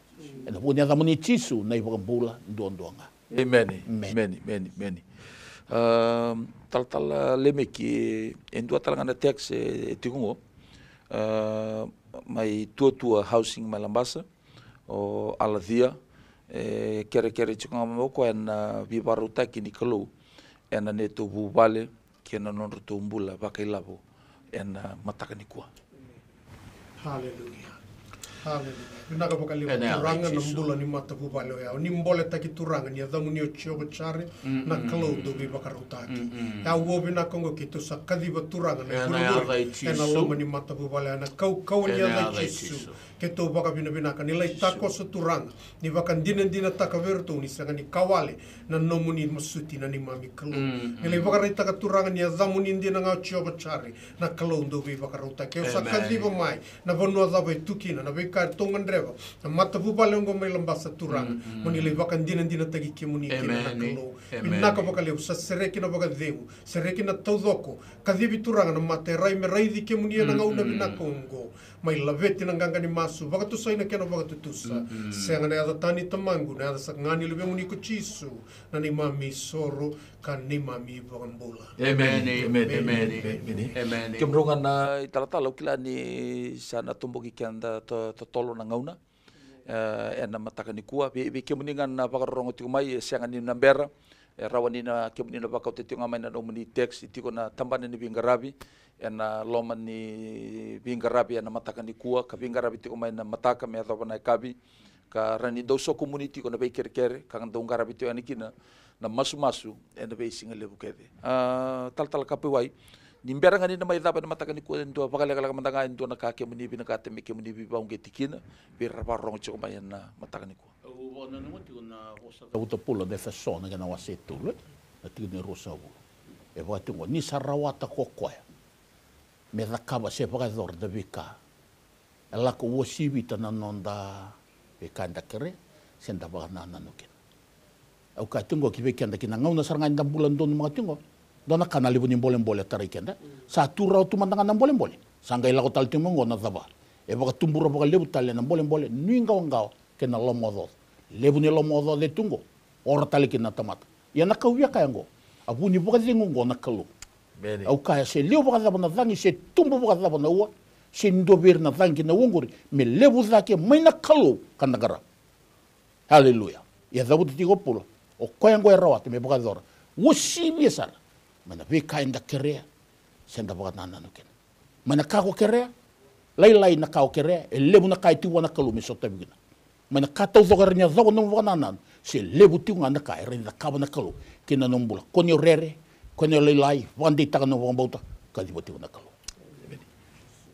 ena vuku ni yacamuni Jisu na iVakabula duadua ga. Emeni. Emeni. Emeni. Emeni. Emeni. A, talatala Lemeki, e dua tale ga na text e, e tiko qo. A, mai Tuatua Housing mai Labasa, o Alacia, e kerekere tiko ga mai o koya na veivakarautaki ni Kalou ena neitou vuvale kei na nodratou bula vakailavo ena mataka nikua. Haleluya. Haleluya. Vinaka vakalevu. Ena yaca i Turaga na Jisu. Bula ni matavuvale oya. Ni boletaki Turaga ni yacamuni o Jiova Jare, na Kalou dau veivakarautaki. Au o vinaka oqo keitou sa kaciva Turaga na ivurevure ena loma ni matavuvale, ena kaukauwa ni yaca i Jisu. Keitou vakavinavinaka ni lai takoso Turaga, ni vakadinadinataka vei iratou ni sega ni ka wale na nomuni masuti na neimami Kalou. Ni lai vakaraitaka Turaga ni yacamuni dina ga o Jiova Jare, na Kalou dau veivakarautaki. Au sa kaciva mai na vanua cava e tu kina, na veika eratou gadreva, na matavuvale oqo mai Labasa Turaga. Mo ni lai vakadinadinataki kemuni kina na Kalou. Vinaka vakalevu, sa sereki na vakacegu, sereki na taucoko. Kacivi Turaga na mata e rai me raici kemuni ena gauna vinaka oqo. Mai laveti na qaqa ni masu, vakatusa ina kena vakatutusa. Sega na yaca tani Tamaqu, na yaca saka ga ni Luvemuni ko Jisu, na neimami isoro ka neimami iVakabula. Emeni, emeni, emeni. Kemudrau ga na italatala, au kila ni sa na toboki keda to-, totolo na gauna. E, ena mataka nikua, vei, vei kemuni ga na vakarorogo tiko mai, e sega ni na bera, e rawa ni na kemuni na vakauta tiko ga mai na nomuni text, tiko na tabana ni veiqaravi ena loma ni veiqaravi ena mataka nikua, ka veiqaravi tiko mai na mataka me yacova na yakavi, ka rawa ni dau sokomuni tiko na veikerekere ka dau qaravi tiko yani kina na masumasu ena veisiga levu kece. A, talatala Kapewai, ni bera ga ni na mai cava ena mataka nikua e dua vakalekaleka mada ga e dua na ka kemuni vinakata me kemuni veivakauqeti kina vei ira era vakarorogo tiko mai ena mataka nikua. Au vakananuma tiko na vosa Cavuta Paula na Efeso na kena wase e tolu, e, na tikina e ruasagavulu. E vaka tiko qo, ni sa rawata ko koya me cakava se vakayacora na veika e lako uasivita na noda veika eda kerea se da vakanananu kina. Au kaya tiko qo ki vei keda ki na gauna sara ga eda bula donumaka tiko qo, dua na ka na levu ni bolebole e tarai keda. Sa tu rawa tu mada ga na bolebole, sa qai lako tale tiko mai qo na cava? E vakatubura vakalevu tale na bolebole, nuiqawaqawa kei na lomaocaoca. Levu ni lomaocaoca e tu qo, ora tale kina na tamata. Ia na ka au via kaya qo, a vu ni vakacegu qo na Kalou. Au kaya se liu vakacava na cagi, se tubu vakacava na ua, se ni dua vei ira na cagi kei na ua qori, me levu cake mai na Kalou ka da qarava. Aleluya. Ia cavuta tiko o Paula, o koya qo e rawata me vakayacora uasivia sara mai na veika eda kerea se da vakanananu kina. Mai na ka ko kerea, lailai na ka o kerea, e levu na ka e tu vua na Kalou me sotavi kina. Mai na ka taucoko e rawa ni yacova na nomu vakanananu, se levu tiko ga na ka e rawa ni cakava na Kalou kei na nomu bula. Kua ni o rere, kua ni o lailai, vakadeitaka na nomu vakabauta, kaciva tiko na Kalou.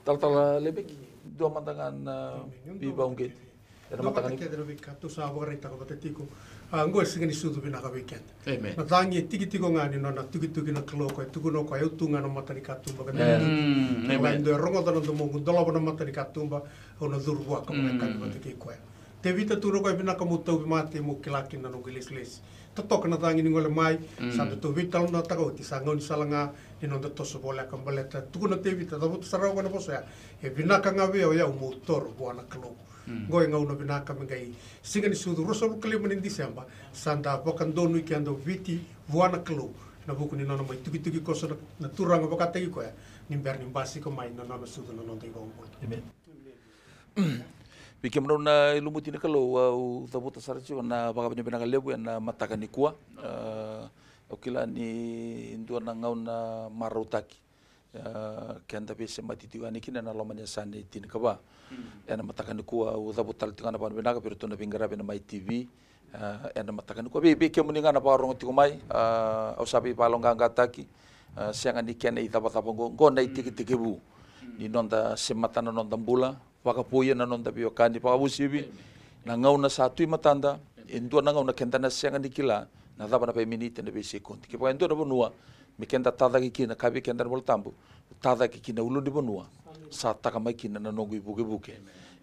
Talatala Lemeki, dua mada ga na veivakauqeti ena mataka nikua. Kece na veika tou sa vakaraitaka vata tiko. A, oqo e siga ni sucu vinaka vei keda. Na cagi e tikitiki ga ni nona tukituki na Kalou, ko e tukuna o koya, au tu ga na mata ni katuba ka na duki. Kevaka e dua e rogoca na domoqu, dolava na mata ni katuba, au na curu vua ka vakayakavi vata kei koya. Tevita, tukuna o koya, vinaka mo tauvimate, mo kila kina na noqu ilesilesi. Totoka na cagi ni gole mai, sa datou veitalanoataka oti, sa gaunisala ga ni noda toso voleka baleta. Tukuna o Tevita, cavuta sara o koya na vosa ya, e vinaka ga vei au, o yau meu toro vua na Kalou. Oqo e gauna vinaka me qai siga ni sucu ruasagavulu ka lima ni Diseba, sa da vakadonui keda o Viti vua na Kalou ena vuku ni nona mai tukituki koso na, na Turaga vakataki koya ni bera ni basika mai na nona sucu na noda iVakabula. Vei kemudrau na ilumuti ni Kalou, au cavuta sara tiko na vakavinavinaka levu ena mataka nikua. A, au kila ni dua na gauna marautaki. A, keda veisemati tiko yani kina ena loma ni yasana e tinikava. Ena mataka nikua au cavuta tale tiko ga na vakavinavinaka vei iratou na veiqaravi ena Mai T V. A, ena mataka nikua vei, vei kemuni ga na vakarorogo tiko mai, a, au sa veivakayaloqaqataki. A, sega ni kena icavacava oqo, oqo na itekitekivu ni noda semata na noda bula, vakavoui na noda veiwekani, vakauasivi na gauna sa tu e matada. E dua na gauna keda na sega ni kila na cava na veiminiti, na veisekodi. Kevaka e dua na vanua me keda tacake kina, kaya vei keda na iVolatabu, tacake ki na ulunivanua sa taka mai kina na noqu ivukevuke.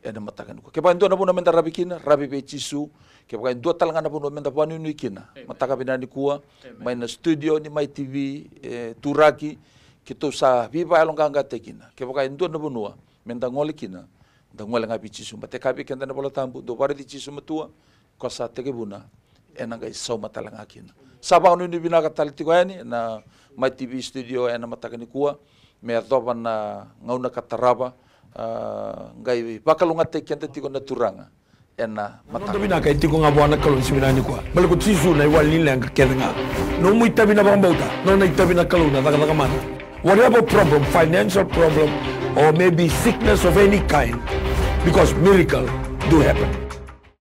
Ena mataka nikua, kevaka e dua na vanua meda ravi kina, ravi vei Jisu. Kevaka e dua tale ga na vanua meda vakanuinui kina, mataka vinaka nikua, mai na studio ni Mai T V, e, Turaki, keitou sa veivakayaloqaqataki kina. Kevaka e dua na vanua meda gole kina, da gole ga vei Jisu. Baleta e kaya vei keda na iVolatabu, dou vakaraici Jisu matua, ko sa tekivuna Ena qai sauma tale ga kina. Sa vakanuinui vinaka tale tiko yani na Mai T V studio ena mataka nikua me yacova na gauna ka tarava, a, qai vakalougatataki keda tiko na Turaga ena mataka. Noda vinaka e tiko ga vua na Kalou ni siga vinaka nikua. Baleta ko Jisu na iwali ni leqa kece ga. Nomu itavi na vakabauta, nona itavi na Kalou na cakacaka mana. Whatever problem, financial problem, or maybe sickness of any kind, because miracle do happen.